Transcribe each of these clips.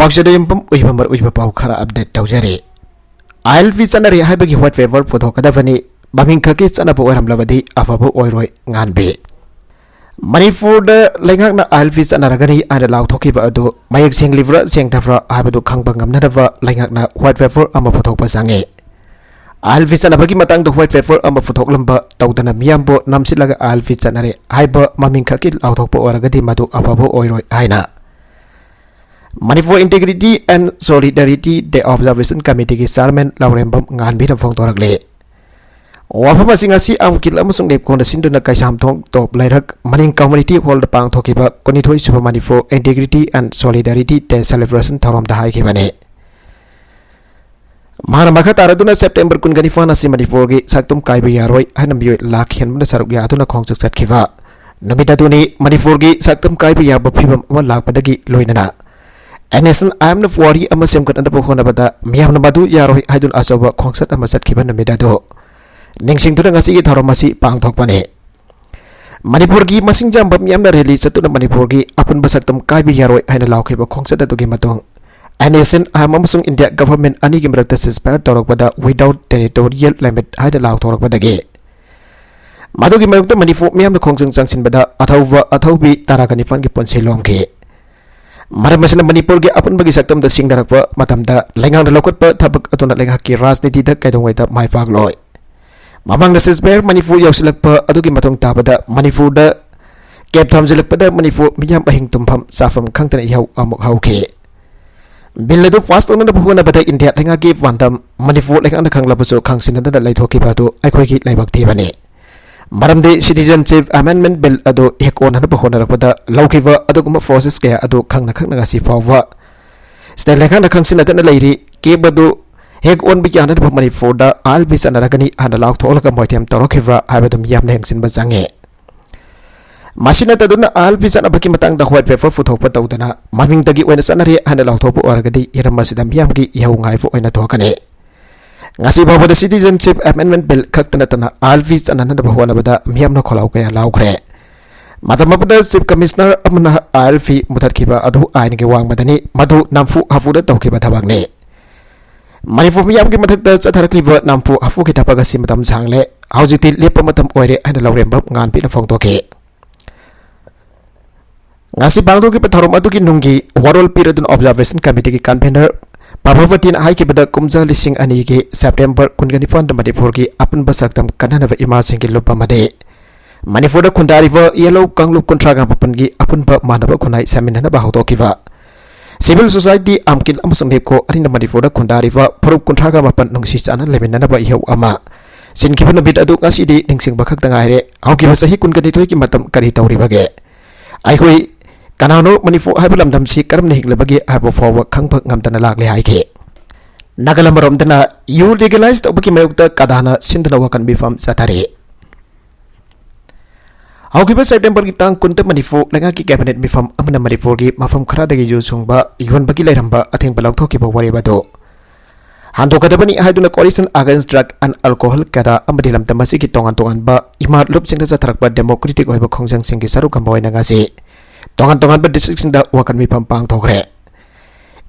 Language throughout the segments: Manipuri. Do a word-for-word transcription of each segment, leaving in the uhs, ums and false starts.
ꯑꯣꯛꯁꯤꯗ ꯌꯨꯝꯐꯝ ꯑꯣꯏꯕ ꯃꯔꯨꯑꯣꯏꯕ ꯄꯥꯎ ꯈꯔ ꯑꯞꯗꯦꯠ ꯇꯧꯖꯔꯤ꯫ ꯑꯥꯏ ꯑꯦꯜ ꯄꯤ ꯆꯠꯅꯔꯦ ꯍꯥꯏꯕꯒꯤ ꯋꯥꯏꯠ ꯄꯦꯄꯔ ꯄꯨꯊꯣꯛꯀꯗꯕꯅꯤ꯫ ꯃꯃꯤꯡ ꯈꯛꯀꯤ ꯆꯠꯅꯕ ꯑꯣꯏꯔꯝꯂꯕꯗꯤ ꯑꯐꯕ ꯑꯣꯏꯔꯣꯏ꯫ ꯉꯥꯟꯕꯤ꯫ ꯃꯅꯤꯄꯨꯔꯗ ꯂꯩꯉꯥꯛꯅ ꯑꯥꯏ ꯑꯦꯜ ꯄꯤ ꯆꯠꯅꯔꯒꯅꯤ ꯍꯥꯏꯅ ꯂꯥꯎꯊꯣꯛꯈꯤꯕ ꯑꯗꯨ ꯃꯌꯦꯛ ꯁꯦꯡꯂꯤꯕ꯭ꯔꯥ ꯁꯦꯡꯗꯕ꯭ꯔꯥ ꯍꯥꯏꯕꯗꯨ ꯈꯪꯕ ꯉꯝꯅꯅꯕ ꯂꯩꯉꯥꯛꯅ ꯋꯥꯏꯠ ꯄꯦꯄꯔ ꯑꯃ ꯄꯨꯊꯣꯛꯄ ꯆꯪꯉꯤ꯫ ꯑꯥꯏ ꯑꯦꯜ ꯄꯤ ꯆꯠꯅꯕꯒꯤ ꯃꯇꯥꯡꯗ ꯋꯥꯏꯠ ꯄꯦꯄꯔ ꯑꯃ ꯄꯨꯊꯣꯛꯂꯝꯕ ꯇꯧꯗꯅ ꯃꯤꯌꯥꯝꯕꯨ ꯅꯝꯁꯤꯜꯂꯒ ꯑꯥꯏ ꯑꯦꯜ ꯄꯤ ꯆꯠꯅꯔꯦ ꯍꯥꯏꯕ ꯃꯃꯤꯡ ꯈꯛꯀꯤ ꯂꯥꯎꯊꯣꯛꯄ ꯑꯣꯏꯔꯒꯗꯤ ꯃꯗꯨ ꯑꯐꯕ ꯑꯣꯏꯔꯣꯏ ꯍꯥꯏꯅ Manipur Integrity and Solidarity Day Observation Committeeꯒꯤ chairman ꯂꯧꯔꯦꯝꯕꯝ ꯉꯥꯟꯕꯤꯅ ꯐꯣꯡꯗꯣꯔꯛꯂꯤ꯫ ꯋꯥꯐꯝ ꯑꯁꯤ ꯉꯁꯤ ꯑꯃꯨꯛꯀꯤꯜ ꯑꯃꯁꯨꯡ ꯂꯦꯞꯀꯣꯟꯗ ꯁꯤꯟꯗꯨꯅ ꯀꯩꯁꯥꯝꯊꯣꯡ ꯇꯣꯞ ꯂꯩꯔꯛ ꯃꯅꯤꯡ community hallꯗ ꯄꯥꯡꯊꯣꯛꯈꯤꯕ ꯀꯨꯟꯅꯤꯊꯣꯏ ꯁꯨꯕ Manipur Integrity and Solidarity Day celebration ꯊꯧꯔꯝꯗ ꯍꯥꯏꯈꯤꯕꯅꯤ꯫ ꯃꯍꯥꯛꯅ ꯃꯈꯥ ꯇꯥꯔꯗꯨꯅ September ꯀꯨꯟꯒ ꯅꯤꯄꯥꯟ ꯑꯁꯤ ꯃꯅꯤꯄꯨꯔꯒꯤ ꯁꯛꯇꯝ ꯀꯥꯏꯕ ꯌꯥꯔꯣꯏ ꯍꯥꯏꯅ ꯃꯤꯑꯣꯏ ꯂꯥꯛ ꯍꯦꯟꯕꯅ ꯁꯔꯨꯛ ꯌꯥꯗꯨꯅ ꯈꯣꯡꯆꯠ ꯆꯠꯈꯤꯕ ꯅꯨꯃꯤꯠ ꯑꯗꯨꯅꯤ꯫ ꯃꯅꯤꯄꯨꯔꯒꯤ ꯁꯛꯇꯝ ꯀꯥꯏꯕ ꯌꯥꯕ ꯐꯤꯕꯝ ꯑꯃ ꯂꯥꯛꯄꯗꯒꯤ ꯂꯣꯏꯅꯅ ꯑꯦꯟ ꯑꯦꯁ ꯑꯦꯟ ꯑꯥꯏ ꯑꯦꯝꯅ ꯋꯥꯔꯤ ꯑꯃ ꯁꯦꯝꯒꯠꯅꯕ ꯍꯣꯠꯅꯕꯗ ꯃꯤꯌꯥꯝꯅ ꯃꯗꯨ ꯌꯥꯔꯣꯏ ꯍꯥꯏꯗꯨꯅ ꯑꯆꯧꯕ ꯈꯣꯡꯆꯠ ꯑꯃ ꯆꯠꯈꯤꯕ ꯅꯨꯃꯤꯠ ꯑꯗꯨ ꯅꯤꯡꯁꯤꯡꯗꯨꯅ ꯉꯁꯤꯒꯤ ꯊꯧꯔꯝ ꯑꯁꯤ ꯄꯥꯡꯊꯣꯛꯄꯅꯤ꯫ ꯃꯅꯤꯄꯨꯔꯒꯤ ꯃꯁꯤꯡ ꯌꯥꯝꯕ ꯃꯤꯌꯥꯝꯅ ꯔꯦꯂꯤ ꯆꯠꯇꯨꯅ ꯃꯅꯤꯄꯨꯔꯒꯤ ꯑꯄꯨꯟꯕ ꯁꯛꯇꯝ ꯀꯥꯏꯕ ꯌꯥꯔꯣꯏ ꯍꯥꯏꯅ ꯂꯥꯎꯈꯤꯕ ꯈꯣꯡꯆꯠ ꯑꯗꯨꯒꯤ ꯃꯇꯨꯡ N S N I M ꯑꯃꯁꯨꯡ ꯏꯟꯗꯤꯌꯥ ꯒꯚꯔꯟꯃꯦꯟꯠ ꯑꯅꯤꯒꯤ ꯃꯔꯛꯇ ceasefire ꯇꯧꯔꯛꯄꯗ without territorial limit ꯍꯥꯏꯅ ꯂꯥꯎꯊꯣꯔꯛꯄꯗꯒꯤ ꯃꯗꯨꯒꯤ ꯃꯥꯌꯣꯛꯇ ꯃꯅꯤꯄꯨꯔ ꯃꯤꯌꯥꯝꯅ ꯈꯣꯡꯖꯪ ꯆꯪꯁꯤꯟꯕꯗ ꯑꯊꯧꯕ ꯑꯊꯧꯕꯤ ꯇꯔꯥꯒ ꯅꯤꯄꯥꯟꯒꯤ ꯄꯨꯟꯁꯤ ꯂꯣꯝꯈꯤ꯫ ꯃꯔꯝ ꯑꯁꯤꯅ ꯃꯅꯤꯄꯨꯔꯒꯤ ꯑꯄꯨꯟꯕꯒꯤ ꯁꯛꯇꯝꯗ ꯁꯤꯡꯅꯔꯛꯄ ꯃꯇꯝꯗ ꯂꯩꯉꯥꯛꯅ ꯂꯧꯈꯠꯄ ꯊꯕꯛ ꯑꯗꯨꯅ ꯂꯩꯉꯥꯛꯀꯤ ꯔꯥꯖꯅꯤꯇꯤꯗ ꯀꯩꯗꯧꯉꯩꯗ ꯃꯥꯏ ꯄꯥꯛꯂꯣꯏ꯫ ꯃꯃꯥꯡꯗ ceasefire ꯃꯅꯤꯄꯨꯔ ꯌꯧꯁꯤꯜꯂꯛꯄ ꯑꯗꯨꯒꯤ ꯃꯇꯨꯡ ꯇꯥꯕꯗ ꯃꯅꯤꯄꯨꯔꯗ ꯀꯦꯞ ꯊꯝꯖꯤꯜꯂꯛꯄꯗ ꯃꯅꯤꯄꯨꯔ ꯃꯤꯌꯥꯝ ꯑꯍꯤꯡ ꯇꯨꯝꯐꯝ ꯆꯥꯐꯝ ꯈꯪꯗꯅ ꯏꯍꯧ ꯑꯃꯨꯛ ꯍꯧꯈꯤ꯫ ꯕꯤꯜ ꯑꯗꯨ ꯄꯥꯁ ꯇꯧꯅꯅꯕ ꯍꯣꯠꯅꯕꯗ ꯏꯟꯗꯤꯌꯥ ꯂꯩꯉꯥꯛꯀꯤ ꯄꯥꯟꯗꯝ ꯃꯅꯤꯄꯨꯔ ꯂꯩꯉꯥꯛꯅ ꯈꯪꯂꯕꯁꯨ ꯈꯪꯁꯤꯟꯅꯗꯅ ꯂꯩꯊꯣꯛꯈꯤꯕ ꯑꯗꯨ ꯑꯩꯈꯣꯏꯒꯤ ꯂꯥꯏꯕꯛ ꯊꯤꯕꯅꯤ꯫ ꯃꯔꯝꯗꯤ Citizenship Amendment Bill ꯑꯗꯨ ꯍꯦꯛ ꯑꯣꯟꯅꯅꯕ ꯍꯣꯠꯅꯔꯛꯄꯗ ꯂꯧꯈꯤꯕ ꯑꯗꯨꯒꯨꯝꯕ process ꯀꯌꯥ ꯑꯗꯨ ꯈꯪꯅ ꯈꯪꯅ ꯉꯁꯤ ꯐꯥꯎꯕ state ꯂꯩꯉꯥꯛꯅ ꯈꯪꯁꯤꯟꯅꯗꯅ ꯂꯩꯔꯤ꯫ ꯀꯦꯞ ꯑꯗꯨ ꯍꯦꯛ ꯑꯣꯟꯕ ꯌꯥꯅꯅꯕ ꯃꯅꯤꯄꯨꯔꯗ ꯑꯥꯏ ꯑꯦꯜ ꯄꯤ ꯆꯠꯅꯔꯒꯅꯤ ꯍꯥꯏꯅ ꯂꯥꯎꯊꯣꯛꯂꯒ ꯃꯣꯏꯊꯦꯝ ꯇꯧꯔꯛꯈꯤꯕ꯭ꯔꯥ ꯍꯥꯏꯕꯗꯨ ꯃꯤꯌꯥꯝꯅ ꯌꯦꯡꯁꯤꯟꯕ ꯆꯪꯉꯤ꯫ ꯃꯁꯤ ꯅꯠꯇꯗꯨꯅ ꯑꯥꯏ ꯑꯦꯜ ꯄꯤ ꯆꯠꯅꯕꯒꯤ ꯃꯇꯥꯡꯗ white paper ꯄꯨꯊꯣꯛꯄ ꯇꯧꯗꯅ ꯃꯃꯤꯡꯗꯒꯤ ꯑꯣꯏꯅ ꯆꯠꯅꯔꯦ ꯍꯥꯏꯅ ꯂꯥꯎꯊꯣꯛꯄ ꯑꯣꯏꯔꯒꯗꯤ ꯍꯤꯔꯝ ꯑꯁꯤꯗ ꯃꯤꯌꯥꯝꯒꯤ ꯏꯍꯧ ꯉꯥꯏꯕ ꯑꯣꯏꯅ ꯊꯣꯛꯀꯅꯤ꯫ ꯉꯁꯤ ꯐꯥꯎꯕꯗ Citizenship Amendment Bill ꯈꯛꯇ ꯅꯠꯇꯅ ꯑꯥꯏ ꯑꯦꯜ ꯄꯤ ꯆꯠꯅꯅꯕ ꯍꯣꯠꯅꯕꯗ ꯃꯤꯌꯥꯝꯅ ꯈꯣꯜꯂꯥꯎ ꯀꯌꯥ ꯂꯥꯎꯈ꯭ꯔꯦ꯫ ꯃꯇꯝ ꯑꯃꯗ Chief Commissioner ꯑꯃꯅ ꯑꯥꯏ ꯑꯦꯜ ꯐꯤ ꯃꯨꯊꯠꯈꯤꯕ ꯑꯗꯨ ꯑꯥꯏꯟꯒꯤ ꯋꯥꯡꯃꯗꯅꯤ꯫ ꯃꯗꯨ ꯅꯝꯐꯨ ꯍꯥꯐꯨꯗ ꯇꯧꯈꯤꯕ ꯊꯕꯛꯅꯤ꯫ ꯃꯅꯤꯄꯨꯔ ꯃꯤꯌꯥꯝꯒꯤ ꯃꯊꯛꯇ ꯆꯠꯊꯔꯛꯂꯤꯕ ꯅꯝꯐꯨ ꯍꯥꯐꯨꯒꯤ ꯊꯕꯛ ꯑꯁꯤ ꯃꯇꯝ ꯁꯥꯡꯂꯦ, ꯍꯧꯖꯤꯛꯇꯤ ꯂꯦꯞꯄ ꯃꯇꯝ ꯑꯣꯏꯔꯦ ꯍꯥꯏꯅ ꯂꯧꯔꯦꯝꯕꯝ ꯉꯥꯟꯕꯤꯅ ꯐꯣꯡꯗꯣꯛꯈꯤ꯫ ꯉꯁꯤ ꯄꯥꯡꯊꯣꯛꯈꯤꯕ ꯊꯧꯔꯝ ꯑꯗꯨꯒꯤ ꯅꯨꯡꯒꯤ ꯋꯥꯔꯣꯜ ꯄꯤꯔꯗꯨꯅ Observation Committeeꯒꯤ convener ꯄ꯭ꯔꯚꯥꯕꯇꯤꯅ ꯍꯥꯏꯈꯤꯕꯗ, ꯀꯨꯝꯖꯥ ꯂꯤꯁꯤꯡ ꯑꯅꯤꯒꯤ September ꯀꯨꯟꯒ ꯅꯤꯄꯥꯟꯗ ꯃꯅꯤꯄꯨꯔꯒꯤ ꯑꯄꯨꯟꯕ ꯁꯛꯇꯝ ꯀꯟꯅꯅꯕ ꯏꯃꯥꯁꯤꯡꯒꯤ ꯂꯨꯞ ꯑꯃꯗꯤ ꯃꯅꯤꯄꯨꯔꯗ ꯈꯨꯟꯗꯥꯔꯤꯕ ꯌꯦꯜꯍꯧ ꯀꯥꯡꯂꯨꯞ ꯀꯨꯟꯊ꯭ꯔꯥꯒ ꯃꯥꯄꯟꯒꯤ ꯑꯄꯨꯟꯕ ꯃꯥꯟꯅꯕ ꯈꯨꯟꯅꯥꯏ ꯁꯦꯝꯃꯤꯟꯅꯅꯕ ꯍꯧꯗꯣꯛꯈꯤꯕ꯫ Civil Society, ꯑꯝꯀꯤꯟ ꯑꯃꯁꯨꯡ ꯅꯤꯞꯀꯣ ꯑꯅꯤꯅ ꯃꯅꯤꯄꯨꯔꯗ ꯈꯨꯟꯗꯥꯔꯤꯕ ꯐꯨꯔꯨꯞ ꯀꯨꯟꯊ꯭ꯔꯥꯒ ꯃꯥꯄꯟ ꯅꯨꯡꯁꯤ ꯆꯥꯟꯅꯅ ꯂꯩꯃꯤꯟꯅꯅꯕ ꯏꯍꯧ ꯑꯃ ꯁꯤꯟꯈꯤꯕ ꯅꯨꯃꯤꯠ ꯑꯗꯨ ꯉꯁꯤꯗꯤ ꯅꯤꯡꯁꯤꯡꯕ ꯈꯛꯇ ꯉꯥꯏꯔꯦ꯫ ꯍꯧꯈꯤꯕ ꯆꯍꯤ ꯀꯨꯟꯒ ꯅꯤꯊꯣꯏꯒꯤ ꯃꯇꯝ ꯀꯔꯤ ꯇꯧꯔꯤꯕꯒꯦ? ꯑꯩꯈꯣꯏ ꯀꯅꯥꯅꯣ, ꯃꯅꯤꯄꯨꯔ ꯍꯥꯏꯕ ꯂꯝꯗꯝꯁꯤ ꯀꯔꯝꯅ ꯍꯤꯡꯂꯕꯒꯦ ꯍꯥꯏꯕ ꯐꯥꯎꯕ ꯈꯪꯕ ꯉꯝꯗꯅ ꯂꯥꯛꯂꯦ ꯍꯥꯏꯈꯤ꯫ ꯅꯥꯒꯥꯂꯦꯟ ꯑꯃꯔꯣꯝꯗꯅ ꯌꯨ legalize ꯇꯧꯕꯒꯤ ꯃꯥꯌꯣꯛꯇ ꯀꯗꯥꯅ ꯁꯤꯟꯗꯨꯅ ꯋꯥꯀꯠ ꯃꯤꯐꯝ ꯆꯠꯊꯔꯤ꯫ ꯍꯧꯈꯤꯕ Septemberꯒꯤ ꯇꯥꯡ ꯀꯨꯟꯗ ꯃꯅꯤꯄꯨꯔ ꯂꯩꯉꯥꯛꯀꯤ cabinet ꯃꯤꯐꯝ ꯑꯃꯅ ꯃꯅꯤꯄꯨꯔꯒꯤ ꯃꯐꯝ ꯈꯔꯗꯒꯤ ꯌꯨ ꯁꯨꯡꯕ ꯌꯣꯟꯕꯒꯤ ꯂꯩꯔꯝꯕ ꯑꯊꯤꯡꯕ ꯂꯧꯊꯣꯛꯈꯤꯕ ꯋꯥꯔꯦꯞ ꯑꯗꯨ ꯍꯟꯗꯣꯛꯀꯗꯕꯅꯤ ꯍꯥꯏꯗꯨꯅ Coalition Against Drug and Alcohol, ꯀꯗꯥ ꯑꯃꯗꯤ ꯂꯝꯗꯝ ꯑꯁꯤꯒꯤ ꯇꯣꯉꯥꯟ ꯇꯣꯉꯥꯟꯕ ꯏꯃꯥ ꯂꯨꯞꯁꯤꯡꯗ ꯆꯠꯊꯔꯛꯄ democratic ꯑꯣꯏꯕ ꯈꯣꯡꯖꯪꯁꯤꯡꯒꯤ ꯁꯔꯨꯛ ꯑꯃ ꯑꯣꯏꯅ ꯉꯁꯤ ꯇꯣꯉꯥꯟ ꯇꯣꯉꯥꯟꯕ districtꯁꯤꯡꯗ ꯋꯥꯀꯠ ꯃꯤꯐꯝ ꯄꯥꯡꯊꯣꯛꯈ꯭ꯔꯦ꯫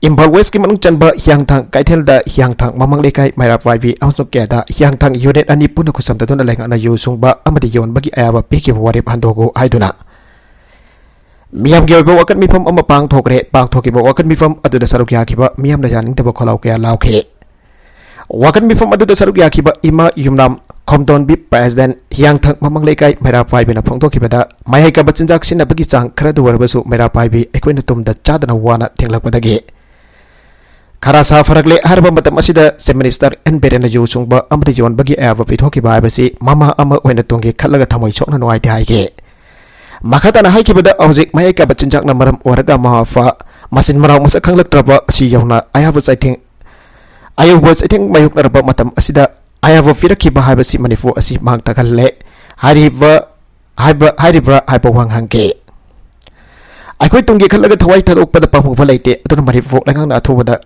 ꯏꯝꯐꯥꯜ Westꯀꯤ ꯃꯅꯨꯡ ꯆꯟꯕ ꯍꯤꯌꯥꯡꯊꯥꯡ ꯀꯩꯊꯦꯜꯗ ꯍꯤꯌꯥꯡꯊꯥꯡ ꯃꯃꯥꯡ ꯂꯩꯀꯥꯏ ꯃꯩꯔꯥ ꯄꯥꯏꯕꯤ ꯑꯃꯁꯨꯡ ꯀꯦꯗꯥ ꯍꯤꯌꯥꯡꯊꯥꯡ unit ꯑꯅꯤ ꯄꯨꯟꯅ ꯈꯨꯠꯁꯝꯅꯗꯨꯅ ꯂꯩꯉꯥꯛꯅ ꯌꯨ ꯁꯨꯡꯕ ꯑꯃꯗꯤ ꯌꯣꯟꯕꯒꯤ ꯑꯌꯥꯕ ꯄꯤꯈꯤꯕ ꯋꯥꯔꯦꯞ ꯍꯟꯗꯣꯛꯎ ꯍꯥꯏꯗꯨꯅ ꯃꯤꯌꯥꯝꯒꯤ ꯑꯣꯏꯕ ꯋꯥꯀꯠ ꯃꯤꯐꯝ ꯑꯃ ꯄꯥꯡꯊꯣꯛꯈ꯭ꯔꯦ꯫ ꯄꯥꯡꯊꯣꯛꯈꯤꯕ ꯋꯥꯀꯠ ꯃꯤꯐꯝ ꯑꯗꯨꯗ ꯁꯔꯨꯛ ꯌꯥꯈꯤꯕ ꯃꯤꯌꯥꯝꯅ ꯌꯥꯅꯤꯡꯗꯕ ꯈꯣꯜꯂꯥꯎ ꯀꯌꯥ ꯂꯥꯎꯈꯤ꯫ ꯋꯥꯀꯠ ꯃꯤꯐꯝ ꯑꯗꯨꯗ ꯁꯔꯨꯛ ꯌꯥꯈꯤꯕ ꯏꯃꯥ ꯌꯨꯝꯅꯥꯝ ꯈꯣꯝꯗꯣꯟꯕꯤ, president, ꯍꯤꯌꯥꯡꯊꯥꯡ ꯃꯃꯥꯡ ꯂꯩꯀꯥꯏ ꯃꯩꯔꯥ ꯄꯥꯏꯕꯤꯅ ꯐꯣꯡꯗꯣꯛꯈꯤꯕꯗ, ꯃꯍꯩ ꯀꯥꯕ ꯆꯤꯟꯖꯥꯛ ꯁꯤꯖꯤꯟꯅꯕꯒꯤ ꯆꯥꯡ ꯈꯔꯗ ꯑꯣꯏꯔꯕꯁꯨ ꯃꯩꯔꯥ ꯄꯥꯏꯕꯤ ꯑꯩꯈꯣꯏꯅ ꯇꯨꯝꯗ ꯆꯥꯗꯅ ꯋꯥꯅ ꯊꯦꯡꯂꯛꯄꯗꯒꯤ ꯈꯔ ꯁꯥ ꯐꯔꯛꯂꯦ ꯍꯥꯏꯔꯕ ꯃꯇꯝ ꯑꯁꯤꯗ Chief Minister ꯑꯦꯟ ꯕꯤꯔꯦꯟꯅ ꯌꯨ ꯁꯨꯡꯕ ꯑꯃꯗꯤ ꯌꯣꯟꯕꯒꯤ ꯑꯌꯥꯕ ꯄꯤꯊꯣꯛꯈꯤꯕ ꯍꯥꯏꯕꯁꯤ ꯃꯃꯥ ꯑꯃ ꯑꯣꯏꯅ ꯇꯨꯡꯒꯤ ꯈꯜꯂꯒ ꯊꯃꯣꯏ ꯁꯣꯛꯅ ꯅꯨꯡꯉꯥꯏꯇꯦ ꯍꯥꯏꯈꯤ꯫ ꯃꯈꯥ ꯇꯥꯅ ꯍꯥꯏꯈꯤꯕꯗ, ꯍꯧꯖꯤꯛ ꯃꯍꯩ ꯀꯥꯕ ꯆꯤꯟꯖꯥꯛꯅ ꯃꯔꯝ ꯑꯣꯏꯔꯒ ꯃꯃꯥ ꯃꯄꯥ ꯃꯆꯤꯟ ꯃꯅꯥꯎ ꯃꯁꯛ ꯈꯪꯂꯛꯇ꯭ꯔꯕ ꯑꯁꯤ ꯌꯧꯅ ꯑꯌꯥꯕ ꯆꯩꯊꯦꯡ, ꯑꯌꯧꯕ ꯆꯩꯊꯦꯡ ꯃꯥꯌꯣꯛꯅꯔꯕ ꯃꯇꯝ ꯑꯁꯤꯗ ꯑꯌꯥꯕ ꯄꯤꯔꯛꯈꯤꯕ ꯍꯥꯏꯕꯁꯤ ꯃꯅꯤꯄꯨꯔ ꯑꯁꯤ ꯃꯥꯡ ꯇꯥꯛꯍꯜꯂꯦ꯫ ꯍꯥꯏꯔꯤꯕ, ꯍꯥꯏꯕ, ꯍꯥꯏꯔꯤꯕ꯭ꯔꯥ ꯍꯥꯏꯕ ꯋꯥꯍꯪ ꯍꯪꯈꯤ꯫ ꯑꯩꯈꯣꯏ ꯇꯨꯡꯒꯤ ꯈꯜꯂꯒ ꯊꯋꯥꯏ ꯊꯥꯗꯣꯛꯄꯗ ꯄꯥꯝꯃꯨꯕ ꯂꯩꯇꯦ, ꯑꯗꯨꯅ ꯃꯅꯤꯄꯨꯔ ꯂꯩꯉꯥꯛꯅ ꯑꯊꯨꯕꯗ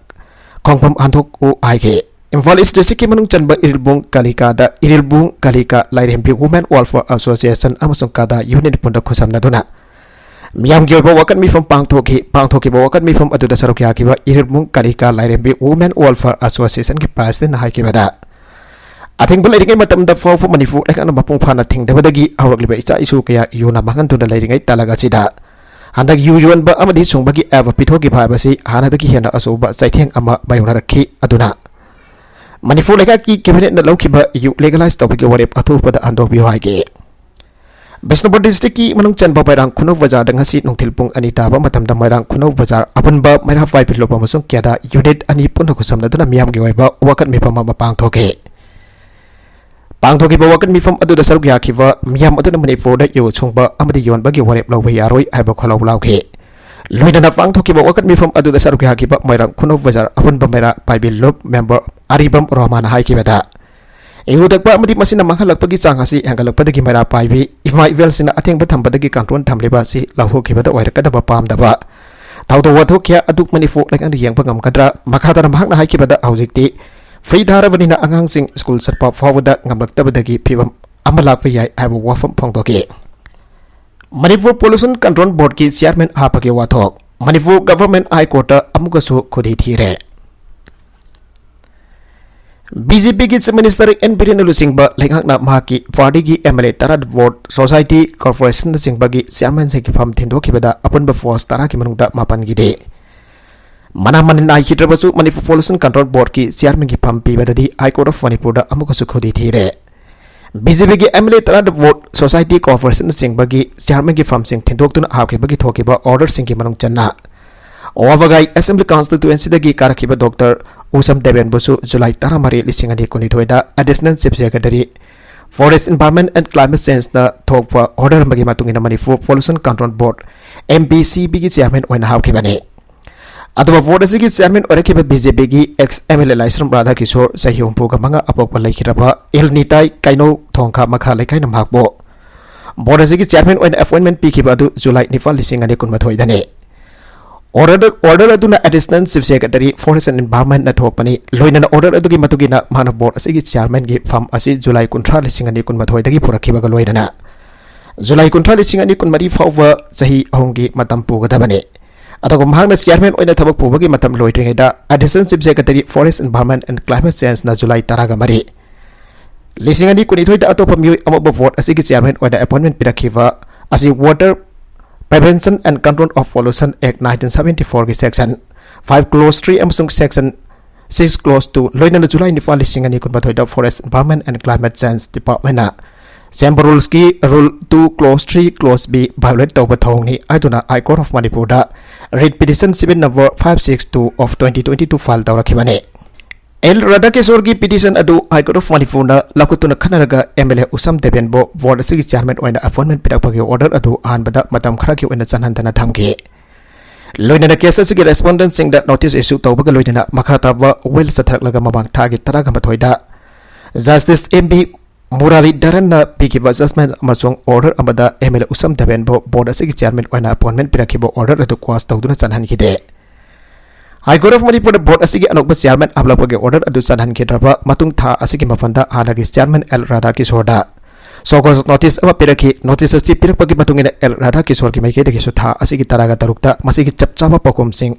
ꯈꯣꯡꯐꯝ ꯍꯟꯗꯣꯛꯎ ꯍꯥꯏꯈꯤ꯫ ꯏꯝꯐꯥꯜ ꯏꯁ ꯗꯤꯁꯇ꯭ꯔꯤꯛꯀꯤ ꯃꯅꯨꯡ ꯆꯟꯕ ꯏꯔꯤꯜꯕꯨꯡ ꯀꯥꯂꯤꯀꯥꯗ ꯏꯔꯤꯜꯕꯨꯡ ꯀꯥꯂꯤꯀꯥ ꯂꯥꯏꯔꯦꯝꯕꯤ Women Welfare Association ꯑꯃꯁꯨꯡ ꯀꯥꯗꯥ Unit ꯄꯨꯟꯅ ꯈꯨꯠꯁꯝꯅꯗꯨꯅ ꯃꯤꯌꯥꯝꯒꯤ ꯑꯣꯏꯕ ꯋꯥꯀꯠ ꯃꯤꯐꯝ ꯄꯥꯡꯊꯣꯛꯈꯤ꯫ ꯄꯥꯡꯊꯣꯛꯈꯤꯕ ꯋꯥꯀꯠ ꯃꯤꯐꯝ ꯑꯗꯨꯗ ꯁꯔꯨꯛ ꯌꯥꯈꯤꯕ ꯏꯔꯤꯜꯕꯨꯡ ꯀꯥꯂꯤꯀꯥ ꯂꯥꯏꯔꯦꯝꯕꯤ Women Welfare Associationꯒꯤ Presidentꯅ ꯍꯥꯏꯈꯤꯕꯗ, ꯑꯊꯤꯡꯕ ꯂꯩꯔꯤꯉꯩ ꯃꯇꯝꯗ ꯐꯥꯎꯕ ꯃꯅꯤꯄꯨꯔ ꯂꯩꯉꯥꯛꯅ ꯃꯄꯨꯡ ꯐꯥꯅ ꯊꯤꯡꯗꯕꯗꯒꯤ ꯍꯧꯔꯛꯂꯤꯕ ꯏꯆꯥ ꯏꯁꯨ ꯀꯌꯥ ꯌꯨꯅ ꯃꯥꯡꯍꯟꯗꯨꯅ ꯂꯩꯔꯤꯉꯩ ꯇꯥꯂꯛ ꯑꯁꯤꯗ ꯍꯟꯗꯛ ꯌꯨ ꯌꯣꯟꯕ ꯑꯃꯗꯤ ꯁꯨꯡꯕꯒꯤ ꯑꯦꯞ ꯄꯤꯊꯣꯛꯈꯤꯕ ꯍꯥꯏꯕꯁꯤ ꯍꯥꯟꯅꯗꯒꯤ ꯍꯦꯟꯅ ꯑꯆꯧꯕ ꯆꯩꯊꯦꯡ ꯑꯃ ꯃꯥꯌꯣꯛꯅꯔꯛꯈꯤ꯫ ꯑꯗꯨꯅ ꯃꯅꯤꯄꯨꯔ ꯂꯩꯉꯥꯛꯀꯤ Cabinetꯅ ꯂꯧꯈꯤꯕ ꯌꯨ legalize ꯇꯧꯕꯒꯤ ꯋꯥꯔꯦꯞ ꯑꯊꯨꯕꯗ ꯍꯟꯗꯣꯛꯄꯤꯌꯨ ꯍꯥꯏꯒꯦ꯫ ꯕꯤꯁꯅꯨꯄꯨꯔ districtꯀꯤ ꯃꯅꯨꯡ ꯆꯟꯕ ꯃꯣꯏꯔꯥꯡ ꯈꯨꯅꯧ ꯕꯖꯥꯔꯗ ꯉꯁꯤ ꯅꯨꯡꯊꯤꯜ ꯄꯨꯡ ꯑꯅꯤ ꯇꯥꯕ ꯃꯇꯝꯗ ꯃꯣꯏꯔꯥꯡ ꯈꯨꯅꯧ ꯕꯖꯥꯔ ꯑꯄꯨꯟꯕ ꯃꯩꯔꯥ ꯄꯥꯏꯕꯤ ꯂꯨꯞ ꯑꯃꯁꯨꯡ ꯀꯦꯗꯥ Unit ꯑꯅꯤ ꯄꯨꯟꯅ ꯈꯨꯠꯁꯝꯅꯗꯨꯅ ꯃꯤꯌꯥꯝꯒꯤ ꯑꯣꯏꯕ ꯋꯥꯀꯠ ꯃꯤꯐꯝ ꯑꯃ ꯄꯥꯡꯊꯣꯛꯈꯤ꯫ ꯄꯥꯡꯊꯣꯛꯈꯤꯕ ꯋꯥꯀꯠ ꯃꯤꯐꯝ ꯑꯗꯨꯗ ꯁꯔꯨꯛ ꯌꯥꯈꯤꯕ ꯃꯤꯌꯥꯝ ꯑꯗꯨꯅ ꯃꯅꯤꯄꯨꯔꯗ ꯌꯨ ꯁꯨꯡꯕ ꯑꯃꯗꯤ ꯌꯣꯟꯕꯒꯤ ꯋꯥꯔꯦꯞ ꯂꯧꯕ ꯌꯥꯔꯣꯏ ꯍꯥꯏꯕ ꯈꯣꯜꯂꯥꯎ ꯂꯥꯎꯈꯤ꯫ ꯂꯣꯏꯅꯅ ꯄꯥꯡꯊꯣꯛꯈꯤꯕ ꯋꯥꯀꯠ ꯃꯤꯐꯝ ꯑꯗꯨꯗ ꯁꯔꯨꯛ ꯌꯥꯈꯤꯕ ꯃꯣꯏꯔꯥꯡ ꯈꯨꯅꯧ ꯕꯖꯥꯔ ꯑꯄꯨꯟꯕ ꯃꯩꯔꯥ ꯄꯥꯏꯕꯤ ꯂꯨꯞ member ꯑꯔꯤꯕꯝ ꯔꯣꯍꯃꯥꯟꯅ ꯍꯥꯏꯈꯤꯕꯗ, ꯌꯨ ꯊꯛꯄ ꯑꯃꯗꯤ ꯃꯁꯤꯅ ꯃꯥꯡꯍꯜꯂꯛꯄꯒꯤ ꯆꯥꯡ ꯑꯁꯤ ꯍꯦꯟꯒꯠꯂꯛꯄꯗꯒꯤ ꯃꯩꯔꯥ ꯄꯥꯏꯕꯤ ꯏꯃꯥ ꯏꯕꯦꯜꯁꯤꯡꯅ ꯑꯊꯤꯡꯕ ꯊꯝꯕꯗꯒꯤ control ꯊꯝꯂꯤꯕ ꯑꯁꯤ ꯂꯧꯊꯣꯛꯈꯤꯕꯗ ꯑꯣꯏꯔꯛꯀꯗꯕ ꯄꯥꯝꯗꯕ ꯊꯧꯗꯣꯛ ꯋꯥꯊꯣꯛ ꯀꯌꯥ ꯑꯗꯨ ꯃꯅꯤꯄꯨꯔ ꯂꯩꯉꯥꯛꯅ ꯌꯦꯡꯕ ꯉꯝꯒꯗ꯭ꯔꯥ? ꯃꯈꯥ ꯇꯥꯅ ꯃꯍꯥꯛꯅ ꯍꯥꯏꯈꯤꯕꯗ, ꯍꯧꯖꯤꯛꯇꯤ free ꯊꯥꯔꯕꯅꯤꯅ ꯑꯉꯥꯡꯁꯤꯡ ꯁ꯭ꯀꯨꯜ ꯆꯠꯄ ꯐꯥꯎꯕꯗ ꯉꯝꯂꯛꯇꯕꯗꯒꯤ ꯐꯤꯕꯝ ꯑꯃ ꯂꯥꯛꯄ ꯌꯥꯏ ꯍꯥꯏꯕ ꯋꯥꯐꯝ ꯐꯣꯡꯗꯣꯛꯈꯤ꯫ ꯃꯅꯤꯄꯨꯔ Pollution Control Boardꯀꯤ Chairman ꯍꯥꯞꯄꯒꯤ ꯋꯥꯊꯣꯛ꯫ ꯃꯅꯤꯄꯨꯔ Government High Courtꯇ ꯑꯃꯨꯛꯀꯁꯨ ꯈꯨꯗꯤ ꯊꯤꯔꯦ꯫ BJPꯒꯤ Chief Minister N ꯕꯤꯔꯦꯟꯅ ꯂꯨꯆꯤꯡꯕ ꯂꯩꯉꯥꯛꯅ ꯃꯍꯥꯛꯀꯤ partyꯒꯤ MLA ꯇꯔꯥ Board, Society, Corporationꯅꯆꯤꯡꯕꯒꯤ Chairmanꯁꯤꯡꯒꯤ ꯐꯝ ꯊꯤꯟꯗꯣꯛꯈꯤꯕꯗ ꯑꯄꯨꯟꯕ post ꯇꯔꯥꯒꯤ ꯃꯅꯨꯡꯗ ꯃꯥꯄꯟꯒꯤꯗꯤ ꯃꯅꯥ ꯃꯅꯤꯟ ꯅꯥꯏꯈꯤꯗ꯭ꯔꯕꯁꯨ, ꯃꯅꯤꯄꯨꯔ Pollution Control Boardꯀꯤ Chairmanꯒꯤ ꯐꯝ ꯄꯤꯕꯗꯗꯤ High Court of ꯃꯅꯤꯄꯨꯔꯗ ꯑꯃꯨꯛꯀꯁꯨ ꯈꯨꯗꯤ ꯊꯤꯔꯦ꯫ BJPꯒꯤ MLA ꯇꯔꯥ Board, Society, Corporationꯅꯆꯤꯡꯕꯒꯤ Chairmanꯒꯤ ꯐꯝꯁꯤꯡ ꯊꯤꯟꯗꯣꯛꯇꯨꯅ ꯍꯥꯞꯈꯤꯕꯒꯤ ꯊꯣꯛꯈꯤꯕ orderꯁꯤꯡꯒꯤ ꯃꯅꯨꯡ ꯆꯟꯅ ꯋꯥꯕꯒꯥꯏ Assembly Constituencyꯗꯒꯤ ꯀꯥꯔꯛꯈꯤꯕ Doctor ꯎꯁꯝ ꯗꯦꯕꯦꯟꯕꯨꯁꯨ July ꯇꯔꯥꯃꯔꯤ, ꯂꯤꯁꯤꯡ ꯑꯅꯤ ꯀꯨꯟꯅꯤꯊꯣꯏꯗ Additional Chief Secretary, Forest, Environment and Climate Changeꯅ ꯊꯣꯛꯄ order ꯑꯃꯒꯤ ꯃꯇꯨꯡ ꯏꯟꯅ Manipur Pollution Control Board, MPCBꯒꯤ Chairman ꯑꯣꯏꯅ ꯍꯥꯞꯈꯤꯕꯅꯤ꯫ ꯑꯗꯨꯒ board ꯑꯁꯤꯒꯤ Chairman ꯑꯣꯏꯔꯛꯈꯤꯕ BJPꯒꯤ ex MLA ꯂꯥꯏꯁ꯭ꯔꯝ ꯔꯥꯙꯥꯀꯤꯁꯣꯔ, ꯆꯍꯤ ꯍꯨꯝꯐꯨꯒ ꯃꯉꯥ, ꯑꯄꯣꯛꯄ ꯂꯩꯈꯤꯗ꯭ꯔꯕ ꯏꯜ ꯅꯤꯇꯥꯏ ꯀꯩꯅꯧ ꯊꯣꯡꯈꯥ ꯃꯈꯥ ꯂꯩꯀꯥꯏꯅ ꯃꯍꯥꯛꯄꯨ board ꯑꯁꯤꯒꯤ Chairman ꯑꯣꯏꯅ appointment ꯄꯤꯈꯤꯕ ꯑꯗꯨ July ꯅꯤꯄꯥꯟ, ꯂꯤꯁꯤꯡ ꯑꯅꯤ ꯀꯨꯟꯃꯥꯊꯣꯏꯗꯅꯤ꯫ Order, order ꯑꯗꯨꯅ Additional Chief Secretary Forest and Environment ꯅ ꯊꯣꯛꯄꯅꯤ꯫ ꯂꯣꯏꯅꯅ order ꯑꯗꯨꯒꯤ ꯃꯇꯨꯡ ꯏꯟꯅ ꯃꯍꯥꯛꯅ board ꯑꯁꯤꯒꯤ chairman ꯒꯤ ꯐꯝ ꯑꯁꯤ July ꯀꯨꯟꯊ꯭ꯔꯥ, ꯂꯤꯁꯤꯡ ꯑꯅꯤ ꯀꯨꯟꯃꯥꯊꯣꯏꯗꯒꯤ ꯄꯨꯔꯛꯈꯤꯕꯒ ꯂꯣꯏꯅꯅ July ꯀꯨꯟꯊ꯭ꯔꯥ, ꯂꯤꯁꯤꯡ ꯑꯅꯤ ꯀꯨꯟꯃꯔꯤ ꯐꯥꯎꯕ ꯆꯍꯤ ꯑꯍꯨꯝꯒꯤ ꯃꯇꯝ ꯄꯨꯒꯗꯕꯅꯤ꯫ ꯑꯗꯨꯒ ꯃꯍꯥꯛꯅ chairman ꯑꯣꯏꯅ ꯊꯕꯛ ꯄꯨꯕꯒꯤ ꯃꯇꯝ ꯂꯣꯏꯗ꯭ꯔꯤꯉꯩꯗ Additional Chief Secretary Forest Environment and Climate Change ꯅ July ꯇꯔꯥꯒ ꯃꯔꯤ, ꯂꯤꯁꯤꯡ ꯑꯅꯤ ꯀꯨꯟꯅꯤꯊꯣꯏꯗ ꯑꯇꯣꯞꯄ ꯃꯤꯑꯣꯏ ꯑꯃꯕꯨ board ꯑꯁꯤꯒꯤ chairman ꯑꯣꯏꯅ appointment ꯄꯤꯔꯛꯈꯤꯕ ꯑꯁꯤ Water Prevention and Control of Pollution Act nineteen seventy four ꯒꯤ section five clause three ꯑꯃꯁꯨꯡ section six clause two ꯂꯣꯏꯅꯅ July ꯅꯤꯄꯥꯟ, ꯂꯤꯁꯤꯡ ꯑꯅꯤ ꯀꯨꯟꯃꯥꯊꯣꯏꯗ Forest Environment and Climate Change Department ꯅ ꯁꯦꯝꯕ rules ꯀꯤ rule two clause three clause B violate ꯇꯧꯕ ꯊꯧꯑꯣꯡꯅꯤ ꯍꯥꯏꯗꯨꯅ High Court of Manipur the writ petition civil number five six two of twenty twenty two file ꯇꯧꯔꯛꯈꯤꯕꯅꯤ꯫ ꯑꯦꯜ ꯔꯥꯙꯥꯀꯤꯁꯣꯔꯒꯤ petition ꯑꯗꯨ High Court of Manipur ꯅ ꯂꯧꯈꯠꯇꯨꯅ ꯈꯟꯅꯔꯒ M L A Usham ꯗꯦꯕꯦꯟꯕꯨ board ꯑꯁꯤꯒꯤ chairman ꯑꯣꯏꯅ appointment ꯄꯤꯔꯛꯄꯒꯤ order ꯑꯗꯨ ꯑꯍꯥꯟꯕꯗ ꯃꯇꯝ ꯈꯔꯒꯤ ꯑꯣꯏꯅ ꯆꯠꯍꯟꯗꯅ ꯊꯝꯈꯤ꯫ ꯂꯣꯏꯅꯅ case ꯑꯁꯤꯒꯤ respondent ꯁꯤꯡꯗ notice issue ꯇꯧꯕꯒ ꯂꯣꯏꯅꯅ ꯃꯈꯥ ꯇꯥꯕ ꯋꯥꯌꯦꯜ ꯆꯠꯊꯔꯛꯂꯒ ꯃꯃꯥꯡ ꯊꯥꯒꯤ ꯇꯔꯥꯒ ꯃꯥꯊꯣꯏꯗ Justice M B ꯃꯨꯔꯥꯂꯤꯙꯔꯟꯅ ꯄꯤꯈꯤꯕ judgment ꯑꯃꯁꯨꯡ order ꯑꯃꯗ M L A Usham ꯗꯦꯕꯦꯟꯕꯨ board ꯑꯁꯤꯒꯤ chairman ꯑꯣꯏꯅ appointment ꯄꯤꯔꯛꯈꯤꯕ order ꯑꯗꯨ quash ꯇꯧꯗꯨꯅ ꯆꯠꯍꯟꯈꯤꯗꯦ꯫ High Court of Manipur the board ꯑꯁꯤꯒꯤ ꯑꯅꯧꯕ chairman ꯍꯥꯞꯂꯛꯄꯒꯤ order ꯑꯗꯨ ꯆꯠꯍꯟꯈꯤꯗ꯭ꯔꯕ ꯃꯇꯨꯡ ꯊꯥ ꯑꯁꯤꯒꯤ ꯃꯥꯄꯟꯗ ꯍꯥꯟꯅꯒꯤ chairman ꯑꯦꯜ ꯔꯥꯙꯥꯀꯤꯁꯣꯔꯗ show cause notice ꯑꯃ ꯄꯤꯔꯛꯈꯤ꯫ Notice ꯑꯁꯤ ꯄꯤꯔꯛꯄꯒꯤ ꯃꯇꯨꯡ ꯏꯟꯅ ꯑꯦꯜ ꯔꯥꯙꯥꯀꯤꯁꯣꯔꯒꯤ ꯃꯥꯏꯀꯩꯗꯒꯤꯁꯨ ꯊꯥ ꯑꯁꯤꯒꯤ ꯇꯔꯥꯒ ꯇꯔꯨꯛꯇ ꯃꯁꯤꯒꯤ ꯆꯞ ꯆꯥꯕ ꯄꯥꯎꯈꯨꯝꯁꯤꯡ